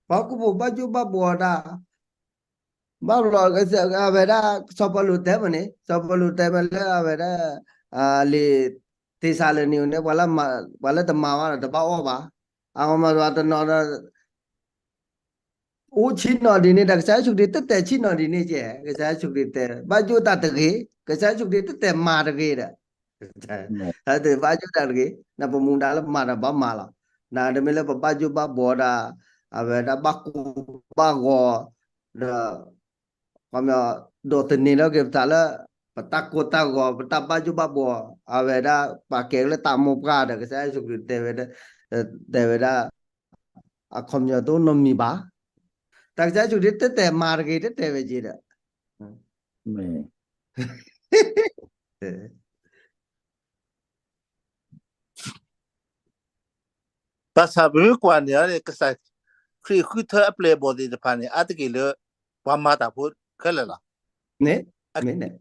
ပှၤဟီၣ်ခိၣ်ဖိဘၣ်ယိၣ်ဘၣ်ဘှီတၢ် ဘၣ်ဘျီ အဝဲဒၣ် စီၤပီလူးတဲမ့ၢ်န့ၣ် စီၤပီလူးတဲမ့ၢ်လၢအဝဲဒၣ် လံာ်သ့းစၤလနံန့ၣ် ပှၤလၢတမၤဘၣ်ဒီးတဘၣ်အီၣ်ဘၣ် အဝဲမၤတနီၤဒီး အိၣ်ဆ့ၣ်နီၤဒ်န့ၣ်ဒီး ကစၢ်ယ့ၣ်ၡူးခရံာ်တတဲဆ့ၣ်နီၤဒ်န့ၣ်ကဲ ကစၢ်ယ့ၣ်ၡူးခရံာ်တဲ ဘၣ်ယိၣ်တၢ်တဂ့ၤ ကစၢ်ယ့ၣ်ၡူးခရံာ်တတဲမၤတဂ့ၤဒီး ဘၣ်ယိၣ်တၢ်တဂ့ၤ နပမူဒါလၢမၤဒီးဘၣ်မၤလီၤ နတမ့ၢ်လၢပဘၣ်ယိၣ်ဘၣ်ဘှီဒီး အဝဲဒၣ်ဘၣ်ကိၢ်ဘၣ်ဂီၤ ဒီး ခီပညီ ဒိးသန့ၤလီၤက့ၤပသးလၢ ပတၢ်ကိၢ်တၢ်ဂီၤ ပတၢ်ဘၣ်ယိၣ်ဘၣ်ဘှီ အဝဲဒၣ်ပာ်ကဲလၢတၢ်မိၢ်ပှၢ်ဒီး ကစၢ်ယ့ၣ်ၡူးခရံာ်တဲဝဲဒၣ် တဲဝဲဒၣ် အခီပညီတအိၣ်နီတမံၤဘၣ်. တၢ်ကစၢ်ယ့ၣ်ၡူးခရံာ်တတဲမၤတဂ့ၤ တတဲဝဲက့ၤဒီး ဘၣ်ဆၣ်ပမ့ၢ်ကွၢ်န့ၣ်န့ၣ် ကစၢ်ခရံာ်ဃုထၢအပျဲၢ်အဘီၣ်သ့ၣ်တဖၣ်န့ၣ် အါတက့ၢ်လၢ ပှၤမၤတၢ်ဖိခဲလၢာ်လီၤ. အကံၢ်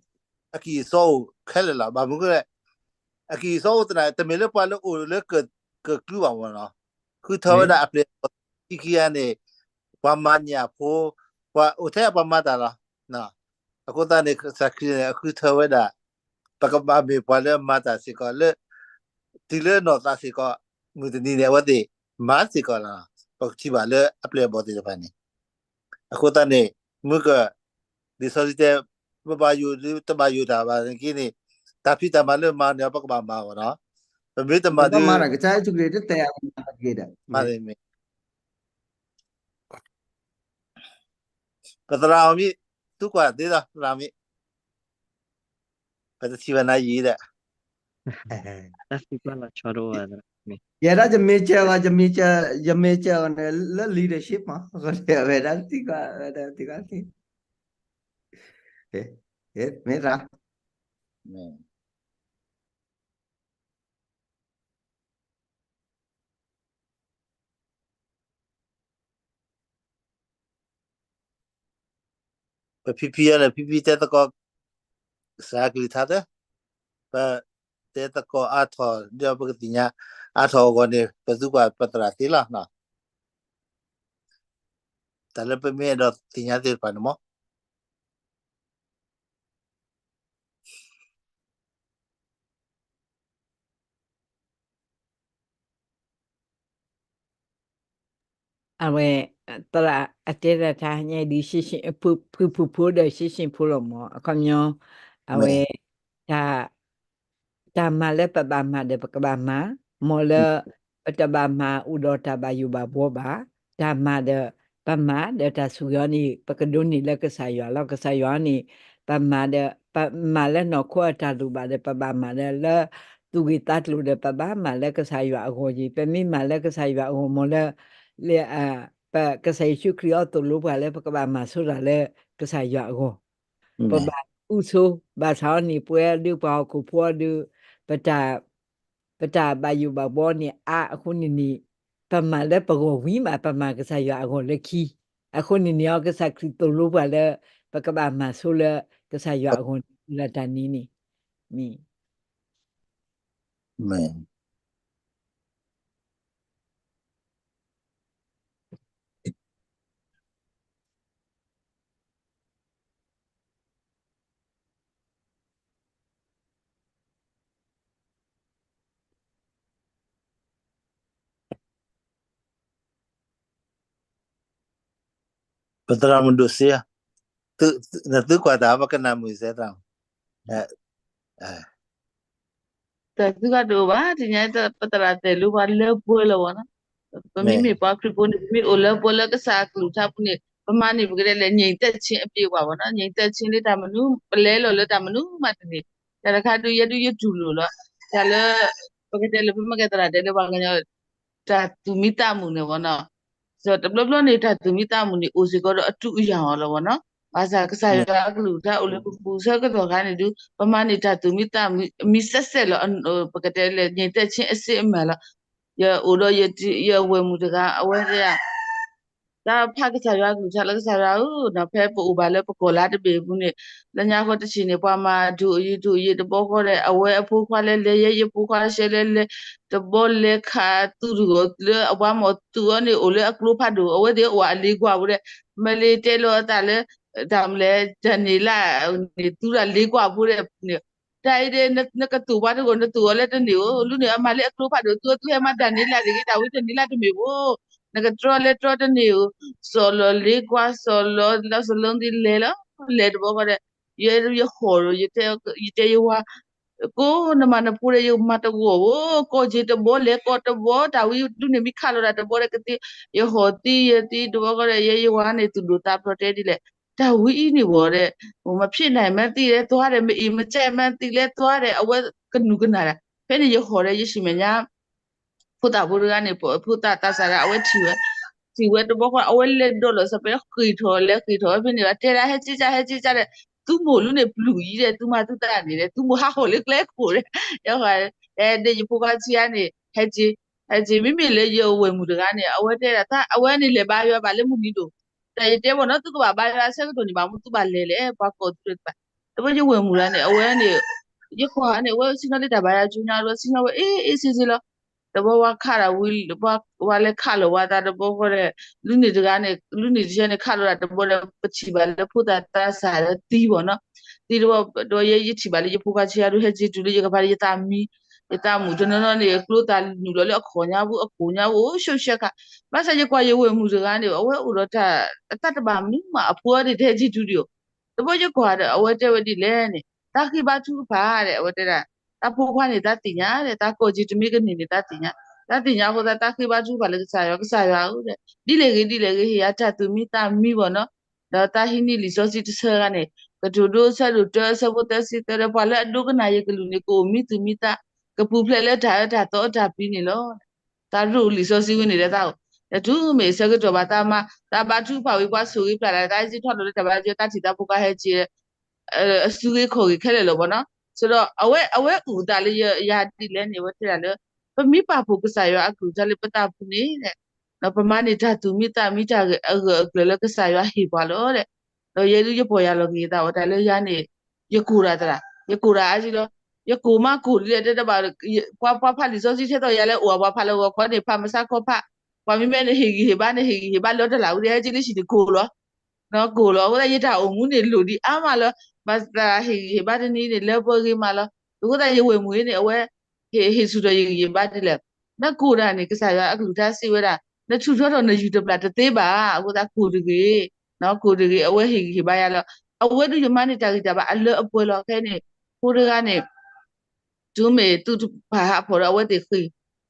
အစီအိၣ်ခဲလၢာ်လီၤ. ဘၣ်မနုၤလဲၣ် အကံၢ်အစီအိၣ်သနာ်က့ တမ့ၢ်လၢပှၤလၢအိၣ်လၢကကၢၢ်ကျူဘၣ်မ့ၢ်နီၤ. ဃုထၢဝဲဒၣ်အပျဲၢ်အဘီၣ်သ့ၣ်ခံခံဂၤန့ၣ် ပှၤမၤညၣ်ဖိ ပှၤအိၣ်ထဲအပှၤမၤတၢ်လီၤ. အဃိသတးန့ၣ် ကစၢ်ခရံာ်န့ၣ် အဃုထၢဝဲဒၣ် ပကဘၣ်မ့ၢ်ပှၤလၢမၤတၢ်စ့ၢ်ကီးလၢ တုၤလၢနီၢ်သးစ့ၢ်ကီး မုၢ်တနံၤန့ၣ် အဝဲသ့ၣ်မၤစ့ၢ်ကီးလီၤ. ပကထံၣ်ဘၣ်လၢအပျဲၢ်အဘီၣ်သ့ၣ်တဖၣ်န့ၣ် အဃိသတးန့ၣ် မ့ၢ်က လံာ်စီဆှံတဲ ပဘၣ်ယိၣ်ဒုးတဘၣ်ယိၣ်တၢ်ဘၣ်န့ၣ်က့န့ၣ် တၢ်ဖံးတၢ်မၤလၢမၤန့ၣ် ပကဘၣ်မၤအီၤနီၤ. ပမ့ၢ်တမၤဒုး ကစၢ်ယ့ၣ်ၡူးခရံာ်တတဲအီၤမၤတဂ့ၤဒီး မၤတမ့ၢ် ပသရၣ်အီၤမ့ၢ် သူကွၢ်သ့ဒီး သရၣ်မ့ၢ် ပတထံၣ်ဘၣ်နၤယံၤဒီး တၢ်သံကွၢ်လီၤဆီတအိၣ်ဘၣ် ယဲဒၣ်ယမ့ၢ်စၢၤဘၣ် ယမ့ၢ်စၢၤ ယမ့ၢ်စၢၤအီၤန့ၣ် လၢ leadership မး အဃိန့ၣ် အဝဲဒၣ်သံကွၢ် အဝဲဒၣ်သံကွၢ်သ့ မ့ၢ်ရၣ် ပဖံဖံအံၤန့ၣ် ဖံဖံတဲသကိး စှၤကလုၢ်ကထါသၢ ပတဲသကိးအါထီၣ် ဒီးပကသ့ၣ်ညါအါထီၣ်အဂီၢ်န့ၣ် ပသူကွၢ်ပသရၣ်သ့လီၤ. တၢ်လၢပမ့ၢ်အဲၣ်ဒိးသ့ၣ်ညါသ့ၣ်တဖၣ်န့ၣ်မး အဝဲ သရၣ်အတဲတၢ်တဟါညါအံၤဒ် ဖုဖုဖိဒီး ရှ့ရှ့ဖိလီၤမး အခီပညီ အဝဲ တၢ် တၢ်မၤလၢပဘၣ်မၤဒီးပကဘၣ်မၤ, မ်လၢ ပတဘၣ်မၤအိၣ်ဒီးတၢ်ဘၣ်ယိၣ်ဘၣ်ဘှီဘၣ်, တၢ်မၤဒီး ပမၤဒီးတၢ်ဆိၣ်ဂ့ၤအီၤန့ၣ် ပကဒိးန့ၢ်လၢကစၢ်ယွၤလီၤ. ကစၢ်ယွၤန့ၣ် ပမၤဒီး ပမၤလၢနီၢ်ခိအတၢ်လိၣ်ဘၣ်ဒီး ပဘၣ်မၤဒီးလၢ သူၣ်ဂ့ၤသးကျိၤဒီး ပဘၣ်မၤလၢကစၢ်ယွၤအဂီၢ်ယံၤ, ပမ့ၢ်မၤလၢကစၢ်ယွၤအဂီၢ် မ်လၢ လၢ ပကစၢ်ယ့ၣ်ၡူးခရံာ်အသိၣ်လိပှၤလၢ ပကဘၣ်မၤဆိတၢ်လၢကစၢ်ယွၤအဂီၢ်, ပဘၣ်အုၣ်ဆိ ဘၣ်ဆၣ်အီၤန့ၣ် ပဝဲဒုးပှၤဟီၣ်ခိၣ်ဖိဒုး ပတၢ် ပတၢ်ဘၣ်ယိၣ်ဘၣ်ဘှီန့ၣ်အါအဃိန့ၣ်န့ၣ် ပမၤလၢပဂီၢ်ဝံၤမး ပမၤကစၢ်ယွၤအဂီၢ်လၢခံ, အဃိန့ၣ်န့ၣ် ကစၢ်ခရံာ်သိၣ်လိပှၤလၢ ပကဘၣ်မၤဆိလၢ ကစၢ်ယွၤအဂီၢ်န့ၣ် လၢတၢ်န့ၣ်န့ၣ် မ့ၢ် ပသရၣ်မုၣ်ဒိၣ်စ့, နသုကွၢ်တၢ် ပကနၣ်မုာ်စဲသရၣ်မုၣ်, တၢ်သုဂၤတအိၣ်ဘၣ် တညါ ပသရၣ်တဲာ်လၢပှၤလၢပှဲၤလီၤဝဲနီၤ, ပမ့မ့ၢ်ပှၤခရံာ်ဖိန့ၣ် ပမ့ၢ်အိၣ်လၢပှဲၤလၢကစၢ်အကလုၢ်ကထါပူၤန့ၣ် ပမၤန့ၢ်ပကတဲလဲၣ် ငြိမ်သက်ခြင်း အပြည့်အဝ ဝဲနီၤ, ငြိမ်သက်ခြင်း လၢတၢ်မနုၤ ပလဲၤလီၤလၢတၢ်မနုၤမးတန့ၢ်, တၢ်တခါဒုးယဲဒုးယတူၢ်လိာ်လီၤ, တၢ်လၢ ပကတဲလၢပမ့ၢ်ကဲသရၣ်တဲလၢပှၤကညီ တၢ်သူၣ်မံသးမုာ်န့ၣ်ဝဲနီၤ, ဒီးတဘျီဘျီန့ၣ် တၢ်သူၣ်မံသးမုာ်န့ၣ် အိၣ်စ့ၢ်ကီးဒီးအတုအယၤအီၤလီၤဝဲနီၤ, ဘၣ်ဆၣ်ကစၢ်ယွၤအကလုၢ်ကထါအိၣ်လၢပပူၤဆၢကတီၢ်ခါန့ၣ်ဒုး ပမၤန့ၢ်တၢ်သူၣ်မံသးမုာ် မံစဲးစဲးလီၤ, ပကတဲလဲၣ် ငြိမ်သက်ခြင်း အစစ်အမှန်လီၤ, ယအိၣ်ဒီးယဝဲၢ်မုၣ်တဂၤ အဝဲတဲ တၢ်ဖးကစၢ်ယွၤအကလုၢ်ကထါလၢ ကစၢ်ယွၤဧၢ, ဖဲပအိၣ်ဘၣ်လၢပကီၢ်လါတဘ့ၣ်အပူၤန့ၣ် လၢညါဃီတဆံးန့ၣ် ပှၤမၤဒိၣ်အယံၤဒိၣ်အယံၤတဘျီဃီဒီး အဝဲအဖိခွါလဲၤလဲၤ ယဲယဖိခွါရှဲလဲၤလဲၤ တဘျီလဲၤခးသူတဂီၤလၢ အဝဲမ့ၢ်သူအီၤန့ၣ် အိၣ်လၢအကျိဖးဒိၣ် အဝဲသ့ၣ်အိၣ်အလ့ကွၢ်ဖိဒီး မ့ၢ်လၢတဲလီၤအသးလၢ တၢ်မလဲၣ် ဒၤနံးယ့လးန့ၣ် သူတၢ်လ့ကွၢ်ဖိဒီးန့ၣ် တၢ်အံၤဒီး နကသူၣ်ပှၤတဂီၢ် နသူၣ်အီၤလၢတန့ၢ်ဧိၤ, လူန့ၣ်အမၤလၢအကျိဖးဒိၣ် သူသူဟဲမၤဒၤနံးယ့လးတဂ့ၤ တၢ်ဝံတန့ၢ်လၢတမ့ၢ်ဧိၤ, နကတြီလၢတြီတန့ၢ်ဧိၤ, စီၤလီၤလ့ကွၢ် စီၤလီၤ လီၤစလီသံလဲၤလီၤ, လဲၤတဘျီဃီဒီး ယဲယဟီၣ်ဒီး ယတဲယဝၤ ကိးနမၤနဖိဒီး ယမၤတဂီၢ်ဧိၤ, ကိးက့ၤတဘျီ လဲၤကိးတဘျီ တၢ်ဝံဒုးန့ၣ်မ့ၢ်ခးလိာ်တၢ်တဘျီဒီးကသ့, ယဟီၣ်သံယသံတဘျီဃီဒီး ယဲယဝၤန့ၣ် သူၣ်ဒိၣ်သးဖျိးတဲဒ်လဲၣ်, တၢ်ဝံအံၤန့ၣ်ဝဲဒီး မဖျ့နၤမၤသံလဲၤသွါဒီး မအံၤမကဲမၤသံလဲၤသွါဒီး အဝဲကနူၤကနၣ်ဒီး ဖဲန့ၣ်ယဟီၣ်ဒီးယဆံးမဲာ်ညါ ဖိသၣ်ဖိတဂၤန့ၣ် ဖိသၣ်သးစၢ်ဒီး အဝဲထံၣ်ဝဲ, ထံၣ်ဝဲတဘျီဃီ အဝဲလဲၤဒီးလီၤစၢၤဖဲဃ့ၢ်ထီၣ်လဲၤဃ့ၢ်ထီၣ်ဝဲ ဖဲန့ၣ်ဘၣ် တဲဒၣ်ဟဲက့ၤကၢ် ဟဲက့ၤကၢ်ဒီး သုမိၢ်လူန့ၣ်ပျုၢ်အံၤဒီး သုမၤသုသးန့ၣ်ဒီး သုမိၢ်ဟးဟီၣ်လၢကျဲခိၣ်ဒီး ယဲဒၣ်ယဖိခွါဆံးအါန့ၣ် ဟဲက့ၤ, ဟဲက့ၤ မ့မ့ၢ်လၢယဝဲၢ်မုၣ်တဂၤန့ၣ် အဝဲတဲဒၣ် အဝဲန့ၣ်လဲၤဘါယွၤဘၣ်လၢမုၢ်နံၤဒိၣ်, တၢ်ယတဲဘၣ်နီၤ သုကဘၣ်ဘါယွၤဆၢကတီၢ်န့ၣ် ဘၣ်မနုၤသုဘၣ်လဲၤလဲၣ် ပှၤကိးသုတဘၣ်, တဘျီယဝဲၢ်မုၣ်တဂၤန့ၣ် အဝဲန့ၣ် ယကွၢ်န့ၣ် အဝဲဆ့ၣ်နီၤလၢတၢ်ဘါယွၤကၠိညါဒီး ဆ့ၣ်နီၤဝဲအ့ၣ်အ့ၣ်ဆ့ဆ့လီၤ, တဘျီဝဲခးဒီးဝံၤ ဝဲလဲၤခးလီၤဝဲသးတဘျီဃီဒီး လူန့ၣ်တဂၤန့ၣ် လူန့ၣ်တဆဲန့ၣ် ခးလီၤတၢ်တဘျီဒီး ပထံၣ်ဘၣ်လၢဖိသၣ်သးစၢ်ဒီးသံဘၣ်နီၤ, သံတဘျီဒီး ယဲယထံၣ်ဘၣ်လၢယဖိခွါဆံးအါဒုး ဟဲက့ၤတုၤလၢယကပၤဒီး ယသးမံ, ယသးမုာ်တနီၤနီၤန့ၣ် ကျိသၣ်နုာ်လီၤလၢအခိၣ်ညါပူၤ အကိၣ်ညါပူၤ အိၣ်ရှဲရှဲခါ, ဘၣ်ဆၣ်ယကွၢ်ယဝဲၢ်မုၣ်တဂၤန့ၣ် အဝဲအိၣ်ဒီးတၢ် အသးတဘၣ်မနုၤမး အဖိအီၤန့ၣ် တဟဲက့ၤတုၤဒံးဧိၤ, တဘျီယကွၢ်ဒီး အဝဲတဲဝဲဒ်လဲၣ်န့ၣ် တၢ်ဃ့ဘါထုကဖၣ်ဒီး အဝဲတဲဒၣ် တၢ်ဖိခွါန့ၣ် တၢ်သ့ၣ်ညါဒီး တၢ်ကိးက့ၤတမ့ၢ်ကန့ၢ်န့ၣ် တၢ်သ့ၣ်ညါ, တၢ်သ့ၣ်ညါအဃိသတး တၢ်ဃ့ဘါထုကဖၣ်လၢကစၢ်ယွၤ ကစၢ်ယွၤဧၢဒီး ဒ်လဲၣ်ဂ့ၤဒ်လဲၣ်ဂ့ၤ ဟ့ၣ်ယၤတၢ်သူၣ်မံသးမံဘၣ်နီၤ, ဒီးတၢ်ဟံးန့ၢ်လံာ်စီဆှံတဆၢဂၤန့ၣ် ကတိၤဒိအဆၢဒိၣ်တၢအဆၢဖိသၢဆံသၢဒီး ပှၤလၢအဒိကနၣ်ယကလုၢ်န့ၣ် ကအိၣ်မံသူၣ်မံသး, ကပူၤဖျဲးလၢတၢ်အၢတၢ်သီအတၢ်ပံၤန့ၣ်လီၤ. တၢ်ရူၢ်လံာ်စီဆှံဝဲန့ၣ်ဒီးတၢ်အိၣ်, ဒီးတုၤမ့ၢ်ဆၢကတီၢ်ဘၣ်တၢ်မၤ တၢ်ဘါထုကဖၣ်ဝံၤ ပှၤဆိၣ်ဂ့ၤပျၢ်လၢ် တၢ်ဟဲက့ၤထီၣ်လီၤလၢတၢ်ဘါယွၤ တၢ်ထံၣ်တၢ်ဖိကါဟဲက့ၤ အစုဂ့ၤခီၣ်ဂ့ၤခဲလၢာ်လီၤဘၣ်နီၤ, ဆိုတော့ အဝဲ အဝဲအုၣ်အသးလၢယၤဒ်လဲၣ်န့ၣ် အဝဲတဲဒၣ်လၢ ပမ့ၢ်ပာ်ဖှိၣ်ကစၢ်ယွၤအကလုၢ်ကထါလၢပသးပူၤန့ၣ် ပမၤန့ၢ်တၢ်သူၣ်မံသးမံတၢ်အဂၢၢ်အကျၢၤလၢကစၢ်ယွၤဟ့ၣ်ပှၤလီၤဒီး ဒီးယဲဒုးယပီၢ်ယၢ်လီၤက့ၤယသးအီၤတၢ်လၢယၤန့ၣ် ယကိၢ်ဒၣ်သရၣ် ယကိၢ်ဒၣ်အါကံလီၤ, ယကိၢ်မးကိၢ်ဒ်လဲၣ်တဲတဘၣ် ပှၤ ပှၤဖးလံာ်စီဆှံထဲသိးယၤလၢအိၣ် ပှၤဖးလၢဂီၤခီန့ၣ် ဖးမဆါခီဖး, ပှၤမ့မ့ၢ်န့ၣ်ဟ့ၣ်ဂံၢ်ဟ့ၣ်ဘါန့ၣ် ဟ့ၣ်ဂံၢ်ဟ့ၣ်ဘါလၢတလၢ်ဝံၤဒီး ဟဲက့ၤလၢဟံၣ်န့ၣ်ကိၢ်လီၤ ကိၢ်လီၤ, အဃိသတးယတၢ်အိၣ်မူန့ၣ်လိၣ်ဒံးအါမးလီၤ, ဘၣ်သးဟ့ၣ်ဂံၢ်ဟ့ၣ်ဘါတနံၤန့ၣ် လၢပှဲၤဂ့ၤမးလီၤ, အဃိသတးယဝဲၢ်မုၣ်အံၤန့ၣ် အဝဲ ဟ့ၣ် ဟ့ၣ်ဆူၣ်ထီၣ်ယဂံၢ်ယဘါဒ်လဲၣ်, နကိၢ်ဒၣ်န့ၣ် ကစၢ်ယွၤအကလုၢ်ကထါစံးဝဲဒၣ် နဆူၣ်ထီၣ်ထီၣ်နယုၢ်တဘျၣ်တသ့ဘၣ်, အဃိသတးကိၢ်တဂ့ၤ, ကိၢ်တဂ့ၤ အဝဲဟ့ၣ်ဂံၢ်ဟ့ၣ်ဘါယၤလီၤ, အဝဲဒုးယမၤန့ၢ်တၢ်ဂံၢ်တၢ်ဘါအလၢအပှဲၤလီၤ, ခဲအံၤန့ၣ် ဖိတဂၤန့ၣ် တုၤမ့ၢ်သူၣ်တဖၣ်ဟးဖီၣ်ဒီးအဝဲသ့ၣ်ဃ့ၢ်,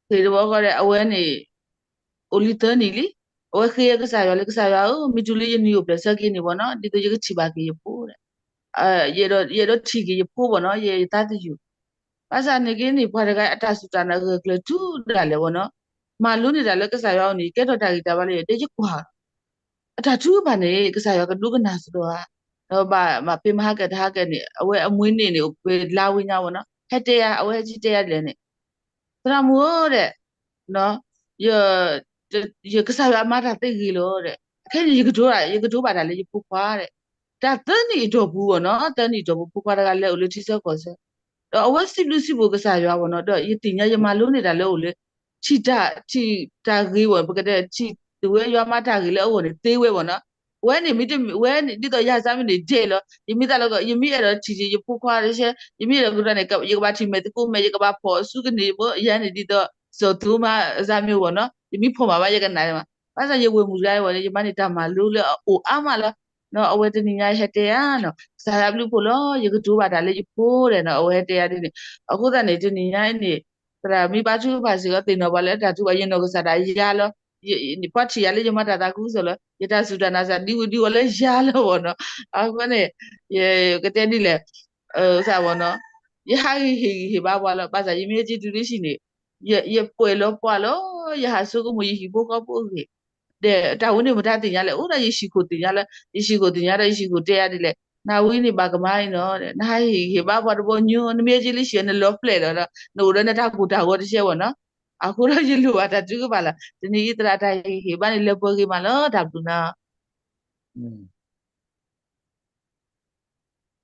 ဃ့ၢ်တဘျီဃီဒီး အဝဲန့ၣ် အိၣ်လံသၢနံၣ်လံ, အဝဲဃ့ကစၢ်ယွၤလၢကစၢ်ယွၤဧၢ, မ့ၢ်တုၤလၢယနံၣ်အိၣ်ဖျဲၣ်ဆၢက့ၤန့ၣ်ဘၣ်နီၤ, ဒ်သိးယကထံၣ်ဘၣ်က့ၤယဖိဒီး ယအဲၣ်ဒိးထံၣ်က့ၤယဖိဘၣ်နီၤ, ယသးသယုၢ်, ဘၣ်ဆၣ်န့ၣ်က့န့ၣ် ပှၤတဂၤအတၢ်စူၢ်တၢ်နာ်ဂၢၢ်ကျၢၤတုၤဒၣ်လဲာ်ဘၣ်နီၤ, မၤလိန့ၢ်တၢ်လၢကစၢ်ယွၤအအိၣ်န့ၣ် ကဲထီၣ်တၢ်ဂံၢ်တၢ်ဘါလၢယၤ ဒီးယကွၢ် အတၢ်ထုကဖၣ်န့ၣ် ကစၢ်ယွၤကဒိကနၣ်စ့ၢ်ကီးဧါ, ဒီးဘၣ်မၤပ့ၤမၤဟးကဲတဟးကဲန့ၣ် အဝဲအမွေးနေ့န့ၣ် အိၣ်ပှဲၤလါဝံၤညါဘၣ်နီၤ, ဟဲတဲယၤ အဝဲဟဲက့ၤတဲယၤဒ်လဲၣ်န့ၣ်, သရၣ်မုၣ်ဧၢဒီး ယ ယကစၢ်ယွၤမၤတၢ်သ့ဂ့ၤလီၤဒီး ခဲအံၤန့ၣ် ယကတိၤတၢ် ယကတိၤဘၣ်တၢ်လၢယဖိခွါဒီး တၢ်သၢနံၣ်အတီၢ်ပူၤဘၣ်နီၤ, သၢနံၣ်အတီၢ်ပူၤ ဖိခွါတဂၤလဲၤအိၣ်လၢထံဆၢကီၢ်ဆၢ ဒီးအဝဲစံးဘျုးစံးဖှိၣ်ကစၢ်ယွၤဘၣ်နီၤ, ဒီးယသ့ၣ်ညါယမၤလိန့ၢ်တၢ်လၢအအိၣ်လၢ ထံၣ်တၢ် ထံၣ်တၢ်ဂ့ၤဘၣ် ပကတဲထံၣ်တဝဲယွၤမၤတၢ်ဂ့ၤလၢအဂီၢ်န့ၣ်သ့ဝဲဘၣ်နီၤ, ဝဲန့ၣ်မ့ၢ်တမ့ၢ် ဝဲန့ၣ် ဒ်သိးယၤစၢ်မ့ၢ်န့ၣ်ဒဲးလီၤ, ယမ့ၢ်သးလီၤကီး ယမ့ၢ်အဲၣ်ဒိးထံၣ်ယဖိခွါတဆဲး ယမ့ၢ်အဲၣ်ဒိးကတီၢ်န့ၣ် ယကဘၣ်ထံၣ်မဲာ်သကိးမဲာ် ယကဘၣ်ဖီၣ်အစုကန့ၢ်ဘၣ် ယၤန့ၣ်ဒ်သိး စီၤသူမါစၢ်မ့ၢ်ဘၣ်နီၤ, ယမ့ၢ်ဖီၣ်မးဘၣ် ယကနၣ်မး, ဘၣ်ဆၣ်ယဝဲၢ်မုၣ်တဂၤအံၤဝဲန့ၣ် ယမၤန့ၢ်တၢ်မၤလိလၢအအိၣ်အါမးလီၤ. အဝဲတနံၤညါဟဲတဲယၤနီၤ ကစၢ်ယွၤဘျုးဖှိၣ်လီၤ ယကတိၤဘၣ်တၢ်လၢယဖိဒီးနီၤ အဝဲဟဲတဲယၤဒ်န့ၣ်, အဃိသတးန့ၣ် တနံၤညါအံၤန့ၣ် သရၣ်မ့ၢ်ဘါထုကဖၣ်စ့ၢ်ကီး သ့ၣ်နီၣ်ပှၤလၢတၢ်ထုကဖၣ် ယနီၢ်ကစၢ်ဒၣ်ယၤလီၤ, ပှၤထံၣ်ယၤလၢယမၤတၢ်သးခုကစီၣ်လီၤ, ယတၢ်စူၢ်တၢ်နာ်စၢ်ဒံဝံၤဒံဝီၤလၢယၤလီၤဘၣ်နီၤ, အဃိန့ၣ် ကတဲဒ်လဲၣ် စၢ်ဘၣ်နီၤ, ယဟးဂံၢ်ဟ့ၣ်ဂံၢ်ဟ့ၣ်ဘါပှၤလီၤ, ဘၣ်ဆၣ်ယမ့ၢ်ဟဲက့ၤတုၤလၢဟံၣ်န့ၣ် ယပှဲၤလီၤပှၤလီၤ, ယဟးဆိကမိၣ်ယဟံၣ်ဖိဃီဖိအဂ့ၢ်, ဒီးတၢ်ဝဲန့ၣ်မတၤသ့ၣ်ညါလဲၣ်, အိၣ်ဒီးယဟံၣ်ခိၣ်သ့ၣ်ညါလီၤ, ယဟံၣ်ခိၣ်သ့ၣ်ညါဒီးယဟံၣ်ခိၣ်တဲယၤဒ်လဲၣ်, နၤဝံၤန့ၣ်ဘၣ်ကမၤအံၤနီၤ, နဟးဟ့ၣ်ဂံၢ်ဟ့ၣ်ဘါပှၤတဘီညိ နမ့ၢ်ဟဲက့ၤလၢဟံၣ်န့ၣ် နလီၤဖျဲၣ်ဒီး နအိၣ်ဒီးနတၢ်ကိၢ်တၢ်ဂီၤတဆဲးဘၣ်နီၤ, အဃိဒီးယလိၣ်ဘၣ်တၢ်ထုကဖၣ်လီၤ, တနံၤအံၤသရၣ်တၢ်ဟ့ၣ်ဂံၢ်ဟ့ၣ်ဘါန့ၣ် လၢပှဲၤဂ့ၤမးလီၤ တၢ်ဘျုးနီၤ.